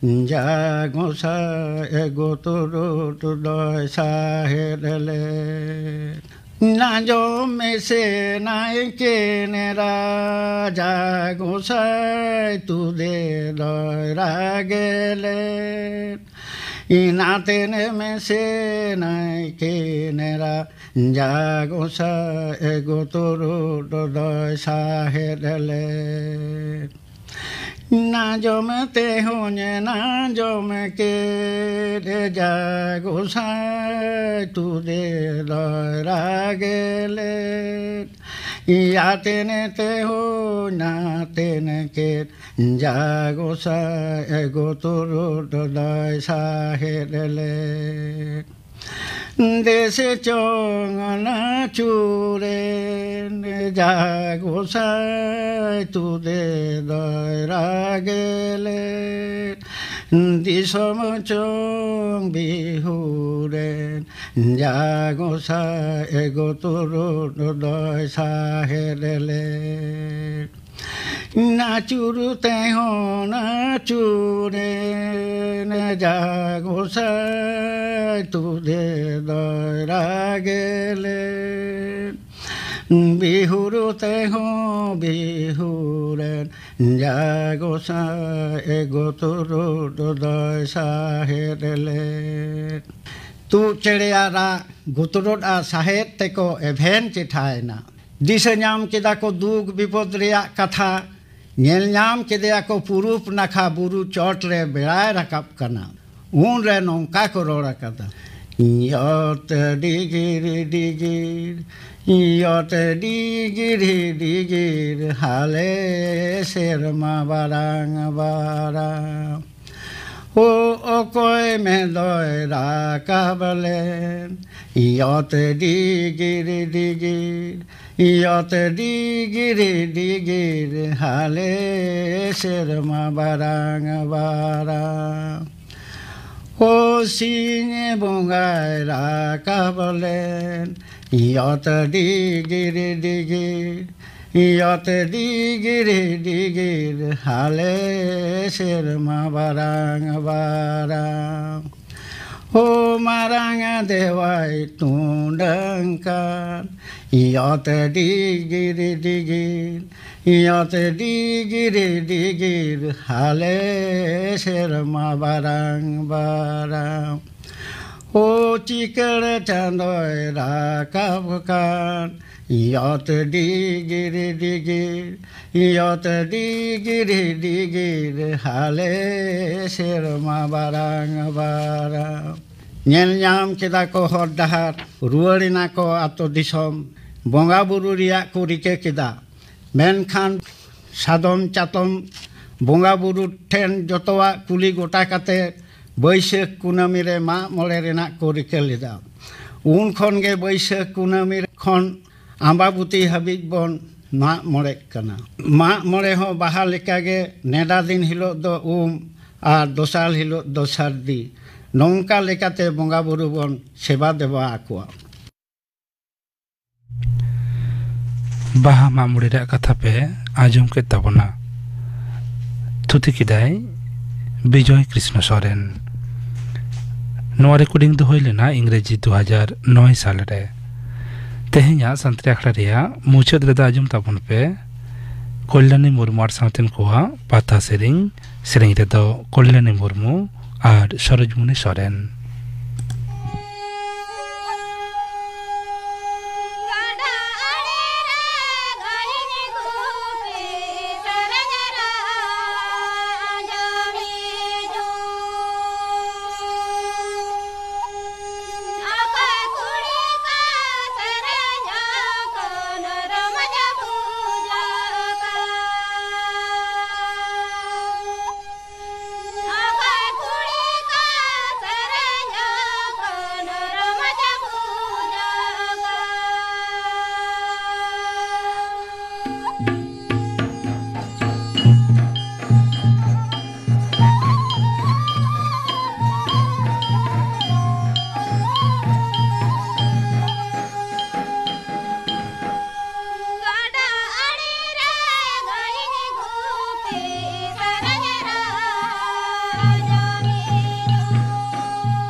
ᱡᱟ ᱜᱚᱸᱥᱟᱭ ᱜᱚᱛᱨᱚᱫ ᱫᱚᱭ ᱥᱟᱦᱮᱫ ᱞᱮ᱾ ᱟᱸᱡᱚᱢ ᱢᱮᱥᱮ ᱱᱟᱭᱠᱮ ᱱᱮᱨᱟ, ᱡᱟ ᱜᱚᱸᱥᱟᱭ ᱛᱩᱫᱮ ᱫᱚᱭ ᱨᱟᱜᱮᱞᱮ᱾ ᱤᱱᱟᱛᱮᱱ ᱢᱮᱥᱮ ᱱᱟᱭᱠᱮ ᱱᱮᱨᱟ, ᱡᱟ ᱜᱚᱸᱥᱟᱭ ᱜᱚᱛᱨᱚᱫ ᱫᱚᱭ ᱥᱟᱦᱮᱫ ᱞᱮ᱾ ᱟᱸᱡᱚᱢ ᱛᱮᱦᱚᱧ ᱟᱸᱡᱚᱢ ᱠᱮᱫ, ᱡᱟ ᱜᱚᱸᱥᱟᱭ ᱛᱩᱫᱮ ᱫᱚᱭ ᱨᱟᱜᱮᱞᱮ᱾ ᱟᱛᱮᱱ ᱛᱮᱦᱚᱧ ᱟᱛᱮᱱ ᱠᱮᱫ, ᱡᱟ ᱜᱚᱸᱥᱟᱭ ᱜᱚᱛᱨᱚᱫ ᱫᱚᱭ ᱥᱟᱦᱮᱫ ᱞᱮ᱾ ᱫᱮᱥᱮ ᱪᱚᱝ ᱱᱟᱪᱩᱨᱮᱱ, ᱡᱟ ᱜᱚᱸᱥᱟᱭ ᱛᱩᱫᱮ ᱫᱚᱭ ᱨᱟᱜᱮᱞᱮ᱾ ᱫᱤᱥᱚᱢ ᱪᱚᱝ ᱵᱤᱦᱩᱨᱮᱱ, ᱡᱟ ᱜᱚᱸᱥᱟᱭ ᱜᱚᱛᱨᱚᱫ ᱫᱚᱭ ᱥᱟᱦᱮᱫ ᱞᱮ᱾ ᱱᱟᱪᱩᱨ ᱛᱮᱦᱚᱸ ᱱᱟᱪᱩᱨᱮᱱ, ᱡᱟ ᱜᱚᱸᱥᱟᱭ ᱛᱩᱫᱮ ᱫᱚᱭ ᱨᱟᱜᱮᱞᱮ᱾ ᱵᱤᱦᱩᱨ ᱛᱮᱦᱚᱸ ᱵᱤᱦᱩᱨᱮᱱ, ᱡᱟ ᱜᱚᱸᱥᱟᱭ ᱜᱚᱛᱨᱚᱫ ᱫᱚᱭ ᱥᱟᱦᱮᱫ ᱞᱮ᱾ ᱛᱩᱫ ᱪᱮᱬᱮᱭᱟᱜ ᱨᱟᱜ, ᱜᱚᱛᱨᱚᱫ ᱟᱨ ᱥᱟᱦᱮᱫ ᱛᱮᱠᱚ ᱮᱵᱷᱮᱱ ᱪᱮᱴᱷᱟᱭᱮᱱᱟ᱾ ᱫᱤᱥᱟᱹ ᱧᱟᱢ ᱠᱮᱫᱟ ᱠᱚ ᱫᱩᱠ ᱵᱤᱯᱚᱫ ᱨᱮᱭᱟᱜ ᱠᱟᱛᱷᱟ᱾ ᱧᱮᱞ ᱧᱟᱢ ᱠᱮᱫᱮᱭᱟ ᱠᱚ ᱯᱩᱨᱩᱵ ᱱᱟᱠᱷᱟ ᱵᱩᱨᱩ ᱪᱚᱴ ᱨᱮ ᱵᱮᱲᱟᱭ ᱨᱟᱠᱟᱵ ᱠᱟᱱᱟ᱾ ᱩᱱᱨᱮ ᱱᱚᱝᱠᱟ ᱠᱚ ᱨᱚᱲ ᱟᱠᱟᱫᱟ, ᱤᱭᱚᱛ ᱰᱤᱜᱤᱨ ᱰᱤᱜᱤᱨ, ᱤᱭᱚᱛ ᱰᱤᱜᱤᱨ ᱰᱤᱜᱤᱨ, ᱦᱟᱞᱮ ᱥᱮᱨᱢᱟ ᱵᱟᱨᱟᱝ ᱵᱟᱨᱟᱝ᱾ ᱳ ᱚᱠᱚᱭ ᱢᱮᱫᱚᱭ ᱨᱟᱠᱟᱵ ᱞᱮᱱ, ᱤᱭᱚᱛ ᱰᱤᱜᱤᱨ ᱰᱤᱜᱤᱨ, ᱤᱭᱚᱛ ᱰᱤᱜᱤᱨ ᱰᱤᱜᱤᱨ, ᱦᱟᱞᱮ ᱥᱮᱨᱢᱟ ᱵᱟᱨᱟᱝ ᱵᱟᱨᱟᱝ᱾ ᱳ ᱥᱤᱧ ᱵᱚᱸᱜᱟᱭ ᱨᱟᱠᱟᱵ ᱞᱮᱱ, ᱤᱭᱚᱛ ᱰᱤᱜᱤᱨ ᱰᱤᱜᱤᱨ, ᱤᱭᱚᱛ ᱰᱤᱜᱤᱨ ᱰᱤᱜᱤᱨ, ᱦᱟᱞᱮ ᱥᱮᱨᱢᱟ ᱵᱟᱨᱟᱝ ᱵᱟᱨᱟᱝ᱾ ᱳ ᱢᱟᱨᱟᱝ ᱫᱮᱣᱟᱭ ᱛᱩᱰᱟᱹᱝ ᱠᱟᱱ, ᱤᱭᱚᱛ ᱰᱤᱜᱤᱨ ᱰᱤᱜᱤᱨ, ᱤᱭᱚᱛ ᱰᱤᱜᱤᱨ ᱰᱤᱜᱤᱨ, ᱦᱟᱞᱮ ᱥᱮᱨᱢᱟ ᱵᱟᱨᱟᱝ ᱵᱟᱨᱟᱝ᱾ ᱳ ᱪᱤᱠᱟᱹᱲ ᱪᱟᱸᱫᱚᱭ ᱨᱟᱠᱟᱵ ᱠᱟᱱ, ᱤᱭᱚᱛ ᱰᱤᱜᱤᱨ ᱰᱤᱜᱤᱨ, ᱤᱭᱚᱛ ᱰᱤᱜᱤᱨ ᱰᱤᱜᱤᱨ, ᱦᱟᱞᱮ ᱥᱮᱨᱢᱟ ᱵᱟᱨᱟᱝ ᱵᱟᱨᱟᱝ᱾ ᱧᱮᱞ ᱧᱟᱢ ᱠᱮᱫᱟ ᱠᱚ ᱦᱚᱨ ᱰᱟᱦᱟᱨ, ᱨᱩᱣᱟᱹᱲ ᱮᱱᱟ ᱠᱚ ᱟᱛᱳ ᱫᱤᱥᱚᱢ᱾ ᱵᱚᱸᱜᱟ ᱵᱩᱨᱩ ᱨᱮᱭᱟᱜ ᱠᱚ ᱨᱤᱠᱟᱹ ᱠᱮᱫᱟ, ᱢᱮᱱᱠᱷᱟᱱ ᱥᱟᱫᱚᱢ ᱪᱟᱛᱚᱢ ᱵᱚᱸᱜᱟ ᱵᱩᱨᱩ ᱴᱷᱮᱱ ᱡᱚᱛᱚᱣᱟᱜ ᱠᱩᱞᱤ ᱜᱚᱴᱟ ᱠᱟᱛᱮ ᱵᱟᱹᱭᱥᱟᱹᱠᱷ ᱠᱩᱱᱟᱹᱢᱤ ᱨᱮ ᱢᱟᱜ ᱢᱚᱬᱮ ᱨᱮᱱᱟᱜ ᱠᱚ ᱨᱤᱠᱟᱹ ᱞᱮᱫᱟ᱾ ᱩᱱ ᱠᱷᱚᱱ ᱜᱮ ᱵᱟᱹᱭᱥᱟᱹᱠᱷ ᱠᱩᱱᱟᱹᱢᱤ ᱠᱷᱚᱱ ᱟᱢᱵᱟᱵᱚᱛᱤ ᱦᱟᱹᱵᱤᱡ ᱵᱚᱱ ᱢᱟᱜ ᱢᱚᱬᱮᱜ ᱠᱟᱱᱟ᱾ ᱢᱟᱜ ᱢᱚᱬᱮ ᱦᱚᱸ ᱵᱟᱦᱟ ᱞᱮᱠᱟᱜᱮ ᱱᱮᱰᱟ ᱫᱤᱱ ᱦᱤᱞᱳᱜ ᱫᱚ ᱩᱢ ᱟᱨ ᱫᱚᱥᱟᱨ ᱦᱤᱞᱳᱜ ᱫᱚ ᱥᱟᱹᱨᱫᱤ, ᱱᱚᱝᱠᱟ ᱞᱮᱠᱟᱛᱮ ᱵᱚᱸᱜᱟ ᱵᱩᱨᱩ ᱵᱚᱱ ᱥᱮᱵᱟ ᱫᱮᱵᱟ ᱟᱠᱚᱣᱟ᱾ ᱵᱟᱦᱟ ᱢᱟᱜ ᱢᱚᱬᱮ ᱨᱮᱭᱟᱜ ᱠᱟᱛᱷᱟ ᱯᱮ ᱟᱸᱡᱚᱢ ᱠᱮᱫ ᱛᱟᱵᱚᱱᱟ᱾ ᱛᱷᱩᱛᱤ ᱠᱮᱫᱟᱭ ᱵᱤᱡᱚᱭ ᱠᱨᱤᱥᱱᱚ ᱥᱚᱨᱮᱱ᱾ ᱱᱚᱣᱟ ᱨᱮᱠᱚᱨᱰᱤᱝ ᱫᱚ ᱦᱩᱭ ᱞᱮᱱᱟ ᱤᱝᱨᱮᱡᱤ ᱫᱩ ᱦᱟᱡᱟᱨ ᱱᱚᱭ ᱥᱟᱞ ᱨᱮ᱾ ᱛᱮᱦᱮᱧᱟᱜ ᱥᱟᱱᱛᱟᱲᱤ ᱟᱠᱷᱲᱟ ᱨᱮᱭᱟᱜ ᱢᱩᱪᱟᱹᱫ ᱨᱮᱫᱚ ᱟᱸᱡᱚᱢ ᱛᱟᱵᱚᱱ ᱯᱮ ᱠᱚᱞᱭᱟᱱᱤ ᱢᱩᱨᱢᱩ ᱟᱨ ᱥᱟᱶᱛᱮᱱ ᱠᱚᱣᱟᱜ ᱯᱟᱛᱟ ᱥᱮᱨᱮᱧ, ᱥᱮᱨᱮᱧ ᱨᱮᱫᱚ ᱠᱚᱞᱭᱟᱱᱤ ᱢᱩᱨᱢᱩ ᱟᱨ ᱥᱚᱨᱳᱡᱽᱢᱩᱱᱤ ᱥᱚᱨᱮᱱ᱾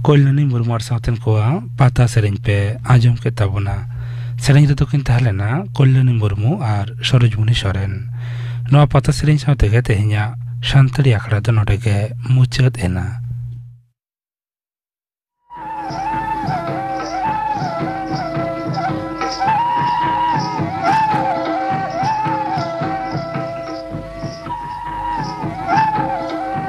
ᱠᱚᱞᱭᱟᱱᱤ ᱢᱩᱨᱢᱩ ᱟᱨ ᱥᱟᱶᱛᱮᱱ ᱠᱚᱣᱟᱜ ᱯᱟᱛᱟ ᱥᱮᱨᱮᱧ ᱯᱮ ᱟᱸᱡᱚᱢ ᱠᱮᱫ ᱛᱟᱵᱚᱱᱟ᱾ ᱥᱮᱨᱮᱧ ᱨᱮᱫᱚ ᱠᱤᱱ ᱛᱟᱦᱮᱸ ᱞᱮᱱᱟ ᱠᱚᱞᱭᱟᱱᱤ ᱢᱩᱨᱢᱩ ᱟᱨ ᱥᱚᱨᱳᱡᱽᱢᱩᱱᱤ ᱥᱚᱨᱮᱱ᱾ ᱱᱚᱣᱟ ᱯᱟᱛᱟ ᱥᱮᱨᱮᱧ ᱥᱟᱶ ᱛᱮᱜᱮ ᱛᱮᱦᱮᱧᱟᱜ ᱥᱟᱱᱛᱟᱲᱤ ᱟᱠᱷᱲᱟ ᱫᱚ ᱱᱚᱰᱮ ᱜᱮ ᱢᱩᱪᱟᱹᱫ ᱮᱱᱟ᱾